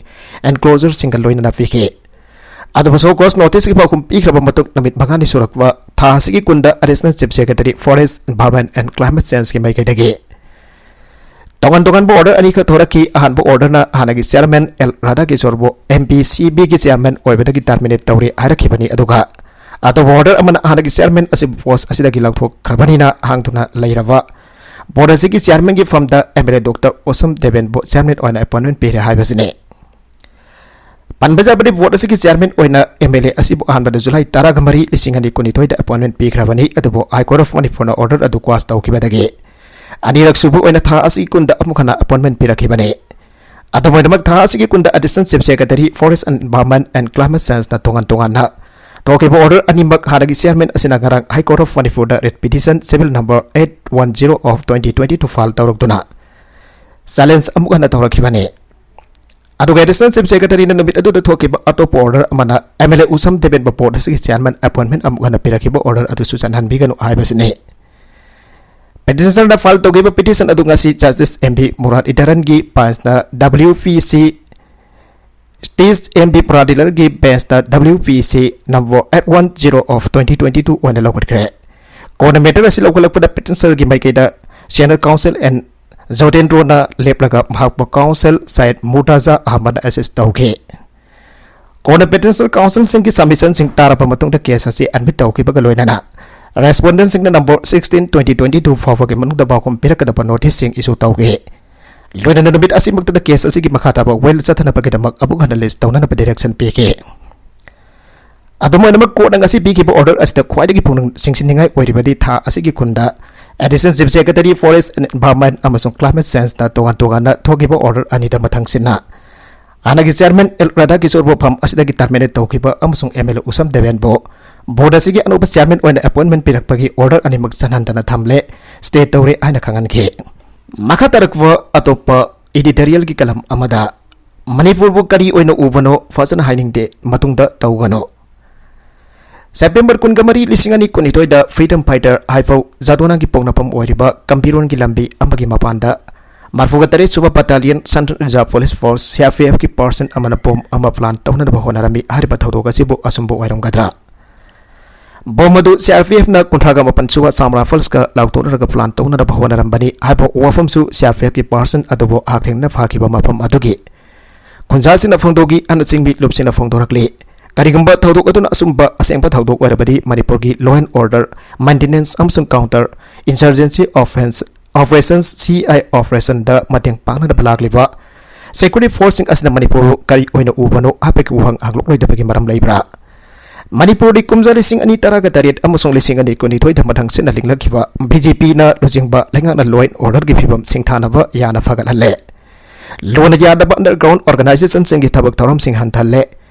enclosure ꯁꯤꯡꯒ ꯂꯣꯏꯅꯅ ꯄꯤꯈꯤ꯫ ꯑꯗꯨꯕꯨ show cause notice ꯀꯤ ꯄꯥꯎꯈꯨꯝ ꯄꯤꯈ꯭ꯔꯕ ꯃꯇꯨꯡ ꯅꯨꯃꯤꯠ ꯃꯉꯥꯅꯤ ꯁꯨꯔꯛꯄ ꯊꯥ ꯑꯁꯤꯒꯤ ꯀꯨꯟꯗ Additional Chief Secretary Forest, Environment and Climate Change ꯀꯤ ꯃꯥꯏꯀꯩꯗꯒꯤ ꯇꯣꯉꯥꯟ ꯇꯣꯉꯥꯟꯕ order ꯑꯅꯤꯈꯛ ꯊꯣꯔꯛꯈꯤ꯫ ꯑꯍꯥꯟꯕ order ꯅ ꯍꯥꯟꯅꯒꯤ chairman ꯑꯦꯜ ꯔꯥꯙꯥꯀꯤꯁꯣꯔꯕꯨ M P C B ꯒꯤ chairman ꯑꯣꯏꯕꯗꯒꯤ terminate ꯇꯧꯔꯦ ꯍꯥꯏꯔꯛꯈꯤꯕꯅꯤ, ꯑꯗꯨꯒ ꯑꯇꯣꯞꯄ order ꯑꯃꯅ ꯍꯥꯟꯅꯒꯤ chairman ꯑꯁꯤꯕꯨ post ꯑꯁꯤꯗꯒꯤ ꯂꯧꯊꯣꯛꯈ꯭ꯔꯕꯅꯤꯅ ꯍꯥꯡꯗꯨꯅ ꯂꯩꯔꯕ board ꯑꯁꯤꯒꯤ chairman ꯒꯤ ꯐꯝꯗ M L A Doctor Usham ꯗꯦꯕꯦꯟꯕꯨ chairman ꯑꯣꯏꯅ appointment ꯄꯤꯔꯦ ꯍꯥꯏꯕꯁꯤꯅꯤ꯫ ꯄꯟꯕ ꯌꯥꯕꯗꯤ, board ꯑꯁꯤꯒꯤ chairman ꯑꯣꯏꯅ M L A ꯑꯁꯤꯕꯨ ꯑꯍꯥꯟꯕꯗ July ꯇꯔꯥꯒ ꯃꯔꯤ, ꯂꯤꯁꯤꯡ ꯑꯅꯤ ꯀꯨꯟꯅꯤꯊꯣꯏꯗ appointment ꯄꯤꯈ꯭ꯔꯕꯅꯤ, ꯑꯗꯨꯕꯨ High Court of Manipur ꯅ order ꯑꯗꯨ quash ꯇꯧꯈꯤꯕꯗꯒꯤ ꯑꯅꯤꯔꯛ ꯁꯨꯕ ꯑꯣꯏꯅ ꯊꯥ ꯑꯁꯤꯒꯤ ꯀꯨꯟꯗ ꯑꯃꯨꯛ ꯍꯟꯅ appointment ꯄꯤꯔꯛꯈꯤꯕꯅꯤ꯫ ꯑꯗꯨꯝ ꯑꯣꯏꯅꯃꯛ, ꯊꯥ ꯑꯁꯤꯒꯤ ꯀꯨꯟꯗ Additional Chief Secretary Forest and Environment and Climate Change ꯅ ꯇꯣꯉꯥꯟ ꯇꯣꯉꯥꯟꯅ ꯊꯣꯛꯈꯤꯕ order ꯑꯅꯤꯃꯛ ꯍꯥꯟꯅꯒꯤ chairman ꯑꯁꯤꯅ ꯉꯔꯥꯡ High Court of Manipur the writ petition civil number eight one zero of twenty twenty two file ꯇꯧꯔꯛꯇꯨꯅ challenge ꯑꯃꯨꯛ ꯍꯟꯅ ꯇꯧꯔꯛꯈꯤꯕꯅꯤ꯫ ꯑꯗꯨꯒ Additional Chief Secretaryꯅ ꯅꯨꯃꯤꯠ ꯑꯗꯨꯗ ꯊꯣꯛꯈꯤꯕ ꯑꯇꯣꯞꯄ order ꯑꯃꯅ MLA ꯎꯁꯝ ꯗꯦꯕꯦꯟꯕꯨ board ꯑꯁꯤꯒꯤ chairman appointment ꯑꯃꯨꯛ ꯍꯟꯅ ꯄꯤꯔꯛꯈꯤꯕ order ꯑꯗꯨꯁꯨ ꯆꯠꯍꯟꯕꯤꯒꯅꯨ ꯍꯥꯏꯕꯁꯤꯅꯤ꯫ Petitionerꯅ file ꯇꯧꯈꯤꯕ petition ꯑꯗꯨ ꯉꯁꯤ Justice M B Muralidharanꯒꯤ benchꯅ W P C, Justice M B Muralidharanꯒꯤ benchꯅ W P C number eight one zero of twenty twenty-two ꯑꯣꯏꯅ ꯂꯧꯈꯠꯈ꯭ꯔꯦ꯫ ꯀꯣꯟꯅ matter ꯑꯁꯤ ꯂꯧꯈꯠꯂꯛꯄꯗ petitionerꯒꯤ ꯃꯥꯏꯀꯩꯗ Senior Counsel N Jotendroꯅ ꯂꯦꯞꯂꯒ ꯃꯍꯥꯛꯄꯨ Counsel Syed Murtaza Ahmedꯅ assist ꯇꯧꯈꯤ꯫ ꯀꯣꯟꯅ petitioner counselꯁꯤꯡꯒꯤ submissionꯁꯤꯡ ꯇꯥꯔꯕ ꯃꯇꯨꯡꯗ case ꯑꯁꯤ admit ꯇꯧꯈꯤꯕꯒ ꯂꯣꯏꯅꯅ respondentꯁꯤꯡꯅ number sixteen twenty twenty-two ꯐꯥꯎꯕꯒꯤ ꯃꯅꯨꯡꯗ ꯄꯥꯎꯈꯨꯝ ꯄꯤꯔꯛꯀꯗꯕ noticeꯁꯤꯡ issue ꯇꯧꯈꯤ꯫ ꯂꯣꯏꯅꯅ ꯅꯨꯃꯤꯠ ꯑꯁꯤꯃꯛꯇꯗ case ꯑꯁꯤꯒꯤ ꯃꯈꯥ ꯇꯥꯕ well ꯆꯠꯊꯅꯕꯒꯤꯗꯃꯛ ꯑꯃꯨꯛ ꯍꯟꯅ list ꯇꯧꯅꯅꯕ direction ꯄꯤꯈꯤ꯫ ꯑꯗꯨꯝ ꯑꯣꯏꯅꯃꯛ, courtꯅ ꯉꯁꯤ ꯄꯤꯈꯤꯕ order ꯑꯁꯤꯗ ꯈ꯭ꯋꯥꯏꯗꯒꯤ ꯄꯨꯛꯅꯤꯡ ꯆꯤꯡꯁꯤꯟꯅꯤꯡꯉꯥꯏ ꯑꯣꯏꯔꯤꯕꯗꯤ ꯊꯥ ꯑꯁꯤꯒꯤ ꯈꯨꯟꯗ Additional Chief Secretary Forest and Environment ꯑꯃꯁꯨꯡ Climate Changeꯅ ꯇꯣꯉꯥꯟ ꯇꯣꯉꯥꯟꯅ ꯊꯣꯛꯈꯤꯕ order ꯑꯅꯤꯗ ꯃꯊꯪꯁꯤꯠꯅ ꯍꯥꯟꯅꯒꯤ chairman L ꯔꯥꯙꯥꯀꯤꯁꯣꯔꯕꯨ ꯐꯝ ꯑꯁꯤꯗꯒꯤ terminate ꯇꯧꯈꯤꯕ ꯑꯃꯁꯨꯡ MLA ꯎꯁꯝ ꯗꯦꯕꯦꯟꯕꯨ board ꯑꯁꯤꯒꯤ ꯑꯅꯧꯕ chairman ꯑꯣꯏꯅ appointment ꯄꯤꯔꯛꯄꯒꯤ order ꯑꯅꯤꯃꯛ ꯆꯠꯍꯟꯗꯅ ꯊꯝꯂꯦ, stay ꯇꯧꯔꯦ ꯍꯥꯏꯅ ꯈꯪꯍꯟꯈꯤ꯫ ꯃꯈꯥ ꯇꯥꯔꯛꯄ ꯑꯇꯣꯞꯄ editorialꯒꯤ column ꯑꯃꯗ, ꯃꯅꯤꯄꯨꯔꯕꯨ ꯀꯔꯤ ꯑꯣꯏꯅ ꯎꯕꯅꯣ ꯐꯖꯅ ꯍꯥꯏꯅꯤꯡꯗꯦ, ꯃꯇꯨꯡꯗ ꯇꯧꯒꯅꯨ꯫ September ꯀꯨꯟꯃꯔꯤ, ꯂꯤꯁꯤꯡ ꯑꯅꯤ ꯀꯨꯟꯅꯤꯊꯣꯏꯗ freedom fighter ꯍꯥꯏꯐꯧ ꯖꯥꯗꯣꯅꯥꯒꯤ ꯄꯣꯛꯅꯐꯝ ꯑꯣꯏꯔꯤꯕ ꯀꯝꯕꯤꯔꯣꯟꯒꯤ ꯂꯝꯕꯤ ꯑꯃꯒꯤ ꯃꯄꯥꯟꯗ ꯃꯔꯤꯐꯨꯇꯔꯦꯠ ꯁꯨꯕ Battalion Central Reserve Police Force, CRPFꯀꯤ person ꯑꯃꯅ bomb ꯑꯃ plant ꯇꯧꯅꯅꯕ ꯍꯣꯠꯅꯔꯝꯃꯤ꯫ ꯍꯥꯏꯔꯤꯕ ꯊꯧꯗꯣꯛ ꯑꯁꯤꯕꯨ ꯑꯆꯨꯝꯕ ꯑꯣꯏꯔꯝꯒꯗ꯭ꯔꯥ? Bomb ꯑꯗꯨ CRPFꯅ ꯀꯨꯟꯊ꯭ꯔꯥꯒ ꯃꯥꯄꯟ ꯁꯨꯕ ꯆꯥꯝꯔꯥ ꯐꯣꯜꯁꯀ ꯂꯥꯎꯊꯣꯛꯅꯔꯒ plant ꯇꯧꯅꯅꯕ ꯍꯣꯠꯅꯔꯝꯕꯅꯤ ꯍꯥꯏꯕ ꯋꯥꯐꯝꯁꯨ CRPFꯀꯤ person ꯑꯗꯨꯕꯨ ꯍꯛꯊꯦꯡꯅꯅ ꯐꯥꯈꯤꯕ ꯃꯐꯝ ꯑꯗꯨꯒꯤ ꯈꯨꯟꯖꯥꯁꯤꯡꯅ ꯐꯣꯡꯗꯣꯛꯈꯤ꯫ ꯍꯥꯟꯅ ꯆꯤꯡꯃꯤ ꯂꯨꯞꯁꯤꯡꯅ ꯐꯣꯡꯗꯣꯔꯛꯂꯤ꯫ ꯀꯔꯤꯒꯨꯝꯕ ꯊꯧꯗꯣꯛ ꯑꯗꯨꯅ ꯑꯆꯨꯝꯕ ꯑꯁꯦꯡꯕ ꯊꯧꯗꯣꯛ ꯑꯣꯏꯔꯕꯗꯤ, ꯃꯅꯤꯄꯨꯔꯒꯤ law and order maintenance ꯑꯃꯁꯨꯡ counter insurgency offense operations, C I operationꯗ ꯃꯇꯦꯡ ꯄꯥꯡꯅꯅꯕ ꯂꯥꯛꯂꯤꯕ security forceꯁꯤꯡ ꯑꯁꯤꯅ ꯃꯅꯤꯄꯨꯔꯕꯨ ꯀꯔꯤ ꯑꯣꯏꯅ ꯎꯕꯅꯣ ꯍꯥꯏꯕꯒꯤ ꯋꯥꯍꯪ ꯍꯪꯂꯛꯂꯣꯏꯗꯕꯒꯤ ꯃꯔꯝ ꯂꯩꯕ꯭ꯔꯥ? ꯃꯅꯤꯄꯨꯔꯗꯤ ꯀꯨꯝꯖꯥ ꯂꯤꯁꯤꯡ ꯑꯅꯤ ꯇꯔꯥꯒ ꯇꯔꯦꯠ ꯑꯃꯁꯨꯡ ꯂꯤꯁꯤꯡ ꯑꯅꯤ ꯀꯨꯟꯅꯤꯊꯣꯏꯗ ꯃꯊꯪ ꯁꯤꯠꯅ ꯂꯤꯡꯂꯛꯈꯤꯕ BJPꯅ ꯂꯨꯆꯤꯡꯕ ꯂꯩꯉꯥꯛꯅ law and orderꯒꯤ ꯐꯤꯕꯝ ꯁꯤꯡꯊꯥꯅꯕ ꯌꯥꯅ ꯐꯒꯠꯍꯜꯂꯦ꯫ ꯂꯣꯟꯅ ꯌꯥꯗꯕ underground organizationꯁꯤꯡꯒꯤ ꯊꯕꯛ ꯊꯧꯔꯝꯁꯤꯡ ꯍꯟꯊꯍꯜꯂꯦ꯫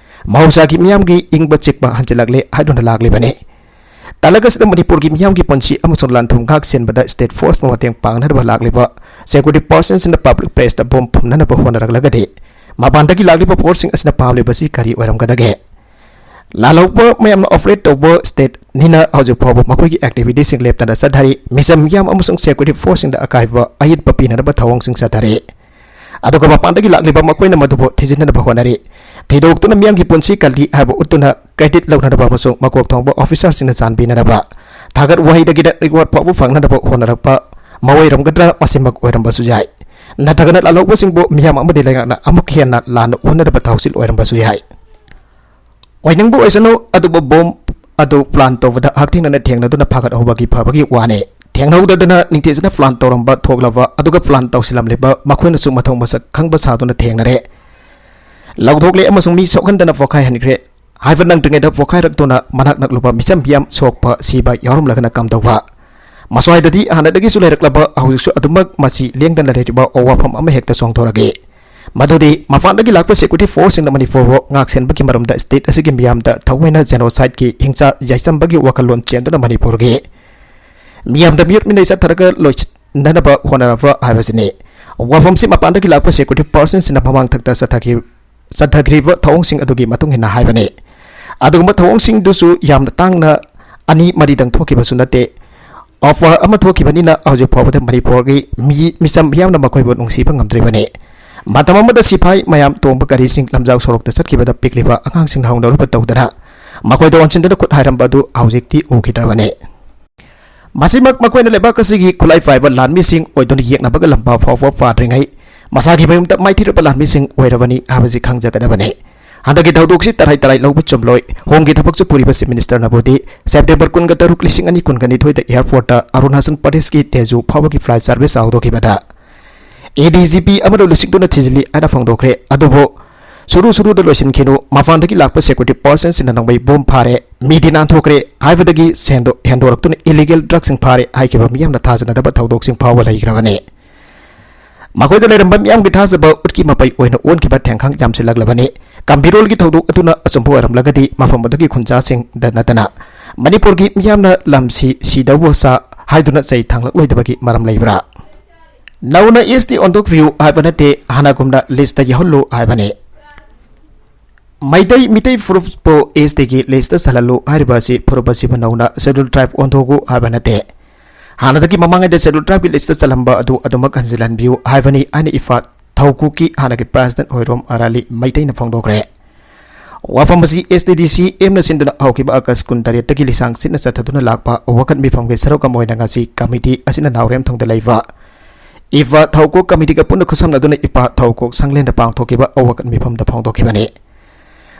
ꯃꯍꯧꯁꯥꯒꯤ ꯃꯤꯌꯥꯝꯒꯤ ꯏꯪꯕ ꯆꯤꯛꯄ ꯍꯟꯖꯤꯜꯂꯛꯂꯦ ꯍꯥꯏꯗꯨꯅ ꯂꯥꯛꯂꯤꯕꯅꯤ꯫ ꯇꯥꯂꯛ ꯑꯁꯤꯗ ꯃꯅꯤꯄꯨꯔꯒꯤ ꯃꯤꯌꯥꯝꯒꯤ ꯄꯨꯟꯁꯤ ꯑꯃꯁꯨꯡ ꯂꯥꯟ ꯊꯨꯝ ꯉꯥꯛ ꯁꯦꯟꯕꯗ state forceꯕꯨ ꯃꯇꯦꯡ ꯄꯥꯡꯅꯅꯕ ꯂꯥꯛꯂꯤꯕ security personꯁꯤꯡꯅ public placeꯇ bomb ꯐꯨꯝꯅꯅꯕ ꯍꯣꯠꯅꯔꯛꯂꯒꯗꯤ, ꯃꯄꯥꯟꯗꯒꯤ ꯂꯥꯛꯂꯤꯕ ꯐꯣꯔꯁꯁꯤꯡ ꯑꯁꯤꯅ ꯄꯥꯝꯂꯤꯕꯁꯤ ꯀꯔꯤ ꯑꯣꯏꯔꯝꯒꯗꯒꯦ? ꯂꯥꯜꯍꯧꯕ ꯃꯌꯥꯝꯅ ꯑꯣꯄꯔꯦꯠ ꯇꯧꯕ ꯁ꯭ꯇꯦꯠꯅꯤꯅ ꯍꯧꯖꯤꯛ ꯐꯥꯎꯕ ꯃꯈꯣꯏꯒꯤ ꯑꯦꯛꯇꯤꯚꯤꯇꯤꯁꯤꯡ ꯂꯦꯞꯇꯅ ꯆꯠꯊꯔꯤ꯫ ꯃꯤꯆꯝ ꯃꯤꯌꯥꯝ ꯑꯃꯁꯨꯡ ꯁꯦꯀ꯭ꯌꯨꯔꯤꯇꯤ ꯐꯣꯔꯁꯁꯤꯡꯗ ꯑꯀꯥꯏꯕ ꯑꯌꯦꯠꯄ ꯄꯤꯅꯅꯕ ꯊꯧꯑꯣꯡꯁꯤꯡ ꯆꯠꯊꯔꯤ꯫ ꯑꯗꯨꯒ ꯃꯄꯥꯟꯗꯒꯤ ꯂꯥꯛꯂꯤꯕ ꯃꯈꯣꯏꯅ ꯃꯗꯨꯕꯨ ꯊꯤꯖꯤꯟꯅꯅꯕ ꯍꯣꯠꯅꯔꯤ꯫ ꯊꯤꯗꯣꯛꯇꯨꯅ ꯃꯤꯌꯥꯝꯒꯤ ꯄꯨꯟꯁꯤ ꯀꯜꯂꯤ ꯍꯥꯏꯕ ꯎꯠꯇꯨꯅ ꯀ꯭ꯔꯦꯗꯤꯠ ꯂꯧꯅꯅꯕ ꯑꯃꯁꯨꯡ ꯃꯀꯣꯛ ꯊꯣꯡꯕ ꯑꯣꯐꯤꯁꯥꯔꯁꯤꯡꯅ ꯆꯥꯟꯕꯤꯅꯅꯕ ꯊꯥꯒꯠ ꯋꯥꯍꯩꯗꯒꯤꯅ ꯔꯤꯋꯥꯔꯗ ꯐꯥꯎꯕ ꯐꯪꯅꯅꯕ ꯍꯣꯠꯅꯔꯛꯄ ꯃꯑꯣꯏꯔꯝꯒꯗ꯭ꯔꯥ? ꯃꯁꯤꯃꯛ ꯑꯣꯏꯔꯝꯕꯁꯨ ꯌꯥꯏ꯫ ꯅꯠꯇ꯭ꯔꯒꯅ ꯂꯥꯜꯍꯧꯕꯁꯤꯡꯕꯨ ꯃꯤꯌꯥꯝ ꯑꯃꯗꯤ ꯂꯩꯉꯥꯛꯅ ꯑꯃꯨꯛ ꯍꯦꯟꯅ ꯂꯥꯟꯅ ꯎꯅꯔꯕ ꯊꯧꯁꯤꯜ ꯑꯣꯏꯔꯝꯕꯁꯨ ꯌꯥꯏ꯫ ꯑꯣꯏꯅꯤꯡꯕ ꯑꯣꯏꯁꯅꯨ, ꯑꯗꯨꯕꯨ ꯕꯣꯝ ꯑꯗꯨ ꯄ꯭ꯂꯥꯟ ꯇꯧꯕꯗ ꯍꯛꯊꯦꯡꯅꯅ ꯊꯦꯡꯅꯗꯨꯅ ꯐꯥꯒꯠꯍꯧꯕꯒꯤ ꯐꯕꯒꯤ ꯋꯥꯅꯤ꯫ ꯊꯦꯡꯅꯍꯧꯗꯗꯅ ꯅꯤꯡꯊꯤꯖꯅ ꯄ꯭ꯂꯥꯟ ꯇꯧꯔꯝꯕ ꯊꯣꯛꯂꯕ, ꯑꯗꯨꯒ ꯄ꯭ꯂꯥꯟ ꯇꯧꯁꯤꯜꯂꯝꯂꯤꯕ ꯃꯈꯣꯏꯅꯁꯨ ꯃꯊꯧ ꯃꯁꯛ ꯈꯪꯕ ꯁꯥꯗꯨꯅ ꯊꯦꯡꯅꯔꯦ꯫ ꯂꯧꯊꯣꯛꯂꯦ ꯑꯃꯁꯨꯡ ꯃꯤ ꯁꯣꯛꯍꯟꯗꯅ ꯄꯣꯈꯥꯏꯍꯟꯈ꯭ꯔꯦ꯫ ꯍꯥꯏꯕ ꯅꯪꯗ꯭ꯔꯤꯉꯩꯗ ꯄꯣꯈꯥꯏꯔꯛꯇꯨꯅ ꯃꯅꯥꯛ ꯅꯛꯂꯨꯕ ꯃꯤꯆꯝ ꯃꯤꯌꯥꯝ ꯁꯣꯛꯄ ꯁꯤꯕ ꯌꯥꯎꯔꯝꯂꯒꯅ ꯀꯝꯗꯧꯕ? ꯃꯁ꯭ꯋꯥꯏꯗꯗꯤ ꯍꯥꯟꯅꯗꯒꯤꯁꯨ ꯂꯩꯔꯛꯂꯕ, ꯍꯧꯖꯤꯛꯁꯨ ꯑꯗꯨꯃꯛ ꯃꯁꯤ ꯂꯦꯡꯗꯅ ꯂꯩꯔꯤꯕ ꯋꯥꯐꯝ ꯑꯃ ꯍꯦꯛꯇ ꯆꯣꯡꯊꯣꯔꯛꯏ꯫ ꯃꯗꯨꯗꯤ ꯃꯄꯥꯟꯗꯒꯤ ꯂꯥꯛꯄ ꯁꯦꯀ꯭ꯌꯨꯔꯤꯇꯤ ꯐꯣꯔꯁꯁꯤꯡꯅ ꯃꯅꯤꯄꯨꯔꯕꯨ ꯉꯥꯛꯁꯦꯟꯕꯒꯤ ꯃꯔꯝꯗ ꯁ꯭ꯇꯦꯠ ꯑꯁꯤꯒꯤ ꯃꯤꯌꯥꯝꯗ ꯊꯑꯣꯏꯅ ꯖꯦꯅꯣꯁꯥꯏꯗꯀꯤ ꯍꯤꯡꯁꯥ ꯌꯥꯏꯁꯟꯕꯒꯤ ꯋꯥꯈꯜꯂꯣꯟ ꯆꯦꯟꯗꯨꯅ ꯃꯅꯤꯄꯨꯔꯒꯤ ꯃꯤꯌꯥꯝꯗ ꯃꯤꯑꯣꯠ ꯃꯤꯅꯩ ꯆꯠꯊꯔꯒ ꯂꯣꯏꯁꯤꯟꯅꯅꯕ ꯍꯣꯠꯅꯔꯕ꯭ꯔꯥ ꯍꯥꯏꯕꯁꯤꯅꯤ꯫ ꯋꯥꯐꯝꯁꯤ ꯃꯄꯥꯟꯗꯒꯤ ꯂꯥꯛꯄ ꯁꯦꯀ꯭ꯌꯨꯔꯤꯇꯤ ꯄꯥꯔꯁꯟꯁꯤꯡꯅ ꯃꯃꯥꯡ ꯊꯛꯇ ꯆꯠꯊꯈꯤ-, ꯆꯠꯊꯈ꯭ꯔꯤꯕ ꯊꯧꯑꯣꯡꯁꯤꯡ ꯑꯗꯨꯒꯤ ꯃꯇꯨꯡ ꯏꯟꯅ ꯍꯥꯏꯕꯅꯤ꯫ ꯑꯗꯨꯒꯨꯝꯕ ꯊꯧꯑꯣꯡꯁꯤꯡꯗꯨꯁꯨ ꯌꯥꯝꯅ ꯇꯥꯡꯅ ꯑꯅꯤ ꯃꯔꯤꯗꯪ ꯊꯣꯛꯈꯤꯕꯁꯨ ꯅꯠꯇꯦ꯫ ꯑꯣꯐꯔ ꯑꯃ ꯊꯣꯛꯈꯤꯕꯅꯤꯅ ꯍꯧꯖꯤꯛ ꯐꯥꯎꯕꯗ ꯃꯅꯤꯄꯨꯔꯒꯤ ꯃꯤ, ꯃꯤꯆꯝ ꯃꯤꯌꯥꯝꯅ ꯃꯈꯣꯏꯕꯨ ꯅꯨꯡꯁꯤꯕ ꯉꯝꯗ꯭ꯔꯤꯕꯅꯤ꯫ ꯃꯇꯝ ꯑꯃꯗ ꯁꯤꯐꯥꯏ ꯃꯌꯥꯝ ꯇꯣꯡꯕ ꯒꯥꯔꯤꯁꯤꯡ ꯂꯝꯖꯥꯎ ꯁꯣꯔꯣꯛꯇ ꯆꯠꯈꯤꯕꯗ ꯄꯤꯛꯂꯤꯕ ꯑꯉꯥꯡꯁꯤꯡꯅ ꯍꯧꯅꯔꯨꯕ ꯇꯧꯗꯅ ꯃꯈꯣꯏꯗ ꯑꯣꯟꯁꯤꯟꯗꯨꯅ ꯈꯨꯠ ꯍꯥꯏꯔꯝꯕ ꯑꯗꯨ ꯍꯧꯖꯤꯛꯇꯤ ꯎꯈꯤꯗ꯭ꯔꯕꯅꯤ꯫ ꯃꯁꯤꯃꯛ ꯃꯈꯣꯏꯅ ꯂꯩꯕꯥꯛ ꯑꯁꯤꯒꯤ ꯈꯨꯠꯂꯥꯏ ꯄꯥꯏꯕ ꯂꯥꯟꯃꯤꯁꯤꯡ ꯑꯣꯏꯗꯨꯅ ꯌꯦꯛꯅꯕꯒ ꯂꯝꯕꯥ ꯐꯥꯎꯕ ꯄꯥꯗ꯭ꯔꯤꯉꯩ ꯃꯁꯥꯒꯤ ꯃꯌꯨꯝꯗ ꯃꯥꯏꯊꯤꯔꯕ ꯂꯥꯟꯃꯤꯁꯤꯡ ꯑꯣꯏꯔꯕꯅꯤ ꯍꯥꯏꯕꯁꯤ ꯈꯪꯖꯒꯗꯕꯅꯤ꯫ ꯍꯟꯗꯛꯀꯤ ꯊꯧꯗꯣꯛꯁꯤ ꯇꯔꯥꯏ ꯇꯔꯥꯏ ꯂꯧꯕ ꯆꯨꯝꯂꯣꯏ꯫ ꯍꯣꯝꯒꯤ ꯊꯕꯛꯁꯨ ꯄꯨꯔꯤꯕ ꯆꯤꯐ ꯃꯤꯅꯤꯁꯇꯔꯅꯕꯨꯗꯤ ꯁꯦꯞꯇꯦꯝꯕꯔ ꯀꯨꯟꯒ ꯇꯔꯨꯛ, ꯂꯤꯁꯤꯡ ꯑꯅꯤ ꯀꯨꯟꯒ ꯅꯤꯊꯣꯏꯗ ꯑꯦꯌꯥꯔꯄꯣꯔꯠꯇ ꯑꯔꯨꯅꯥꯆꯜ ꯄ꯭ꯔꯗꯦꯁꯀꯤ ꯇꯦꯖꯨ ꯐꯥꯎꯕꯒꯤ ꯐ꯭ꯂꯥꯏꯠ ꯁꯥꯔꯚꯤꯁ ꯍꯧꯗꯣꯛꯈꯤꯕꯗ ꯑꯦ ꯗꯤ ꯖꯤ ꯄꯤ ꯑꯃꯅ ꯂꯨꯆꯤꯡꯗꯨꯅ ꯊꯤꯖꯤꯜꯂꯤ ꯍꯥꯏꯅ ꯐꯣꯡꯗꯣꯛꯈ꯭ꯔꯦ꯫ ꯑꯗꯨꯕꯨ ꯁꯨꯔꯨ ꯁꯨꯔꯨꯗ ꯂꯣꯏꯁꯤꯟꯈꯤꯅꯨ, ꯃꯄꯥꯟꯗꯒꯤ ꯂꯥꯛꯄ ꯁꯦꯀ꯭ꯌꯨꯔꯤꯇꯤ ꯄꯥꯔꯁꯟꯁꯤꯡꯅ ꯅꯣꯡꯃꯩ ꯕꯣꯝ ꯐꯥꯔꯦ, ꯃꯤꯗꯤ ꯅꯥꯟꯊꯣꯛꯈ꯭ꯔꯦ ꯍꯥꯏꯕꯗꯒꯤ ꯁꯦꯟꯗꯣ ꯍꯦꯟꯗꯣꯔꯛꯇꯨꯅ ꯏꯂꯤꯒꯦꯜ ꯗ꯭ꯔꯒꯁꯤꯡ ꯐꯥꯔꯦ ꯍꯥꯏꯈꯤꯕ ꯃꯤꯌꯥꯝꯅ ꯊꯥꯖꯅꯗꯕ ꯊꯧꯗꯣꯛꯁꯤꯡ ꯐꯥꯎꯕ ꯂꯩꯈ꯭ꯔꯕꯅꯤ꯫ ꯃꯈꯣꯏꯗ ꯂꯩꯔꯝꯕ ꯃꯤꯌꯥꯝꯒꯤ ꯊꯥꯖꯕ ꯎꯠꯀꯤ ꯃꯄꯩ ꯑꯣꯏꯅ ꯑꯣꯟꯈꯤꯕ ꯊꯦꯡꯈꯥꯡ ꯌꯥꯝꯁꯤꯜꯂꯛꯂꯕꯅꯤ꯫ ꯀꯝꯕꯤꯔꯣꯜꯒꯤ ꯊꯧꯗꯣꯛ ꯑꯗꯨꯅ ꯑꯆꯨꯝꯕ ꯑꯣꯏꯔꯝꯂꯒꯗꯤ ꯃꯐꯝ ꯑꯗꯨꯒꯤ ꯈꯨꯟꯖꯥꯁꯤꯡꯗ ꯅꯠꯇꯅ ꯃꯅꯤꯄꯨꯔꯒꯤ ꯃꯤꯌꯥꯝꯅ ꯂꯝꯁꯤ ꯁꯤꯗꯧꯕ ꯁꯥ ꯍꯥꯏꯗꯨꯅ ꯆꯩ ꯊꯥꯡꯂꯛꯂꯣꯏꯗꯕꯒꯤ ꯃꯔꯝ ꯂꯩꯕ꯭ꯔꯥ? ꯅꯧꯅ ꯑꯦꯁ ꯇꯤ ꯑꯣꯟꯊꯣꯛꯄꯤꯌꯨ ꯍꯥꯏꯕ ꯅꯠꯇꯦ, ꯍꯥꯟꯅꯒꯨꯝꯅ ꯂꯤꯁꯇ ꯌꯥꯎꯍꯜꯂꯨ ꯍꯥꯏꯕꯅꯤ꯫ ꯃꯩꯇꯩ, ꯃꯤꯇꯩ ꯐꯨꯔꯨꯞꯄꯨ ꯑꯦꯁ ꯇꯤꯒꯤ ꯂꯤꯁꯇ ꯆꯜꯍꯜꯂꯨ ꯍꯥꯏꯔꯤꯕ ꯑꯁꯤ ꯐꯨꯔꯨꯞ ꯑꯁꯤꯕꯨ ꯅꯧꯅ ꯁꯦꯗꯨꯜ ꯇ꯭ꯔꯥꯏꯕ ꯑꯣꯟꯊꯣꯛꯎ ꯍꯥꯏꯕ ꯅꯠꯇꯦ꯫ ꯍꯥꯟꯅꯗꯒꯤ ꯃꯃꯥꯡꯉꯩꯗ ꯁꯦꯗꯨꯜ ꯇ꯭ꯔꯥꯏꯕꯀꯤ ꯂꯤꯁꯇ ꯆꯜꯂꯝꯕ ꯑꯗꯨ ꯑꯗꯨꯃꯛ ꯍꯟꯖꯤꯜꯍꯟꯕꯤꯌꯨ ꯍꯥꯏꯕꯅꯤ ꯍꯥꯏꯅ ꯏꯐꯥ ꯊꯧꯀꯨꯛꯀꯤ ꯍꯥꯟꯅꯒꯤ ꯄ꯭ꯔꯦꯁꯤꯗꯦꯟꯠ ꯑꯣꯏꯔꯣꯝ ꯑꯔꯥꯂꯤ ꯃꯩꯇꯩꯅ ꯐꯣꯡꯗꯣꯛꯈ꯭ꯔꯦ꯫ ꯋꯥꯐꯝ ꯑꯁꯤ ꯑꯦꯁ ꯇꯤ ꯗꯤ ꯁꯤ ꯑꯦꯝꯅ ꯁꯤꯟꯗꯨꯅ ꯍꯧꯈꯤꯕ ꯑꯥꯒꯁ ꯀꯨꯟꯇꯔꯦꯠꯇꯒꯤ ꯂꯤꯁꯥꯡ ꯁꯤꯠꯅ ꯆꯠꯊꯗꯨꯅ ꯂꯥꯛꯄ ꯋꯥꯀꯠ ꯃꯤꯐꯝꯒꯤ ꯁꯔꯨꯛ ꯑꯃ ꯑꯣꯏꯅ ꯉꯁꯤ ꯀꯃꯤꯇꯤ ꯑꯁꯤꯅ ꯅꯥꯎꯔꯦꯝꯊꯣꯡꯗ ꯂꯩꯕ ꯏꯐꯥ ꯊꯧꯀꯨꯛ ꯀꯃꯤꯇꯤꯒ ꯄꯨꯟꯅ ꯈꯨꯠꯁꯝꯅꯗꯨꯅ ꯏꯐꯥ ꯊꯧꯀꯨꯛ ꯁꯪꯂꯦꯟꯗ ꯄꯥꯡꯊꯣꯛꯈꯤꯕ ꯋꯥꯀꯠ ꯃꯤꯐꯝꯗ ꯐꯣꯡꯗꯣꯛꯈꯤꯕꯅꯤ꯫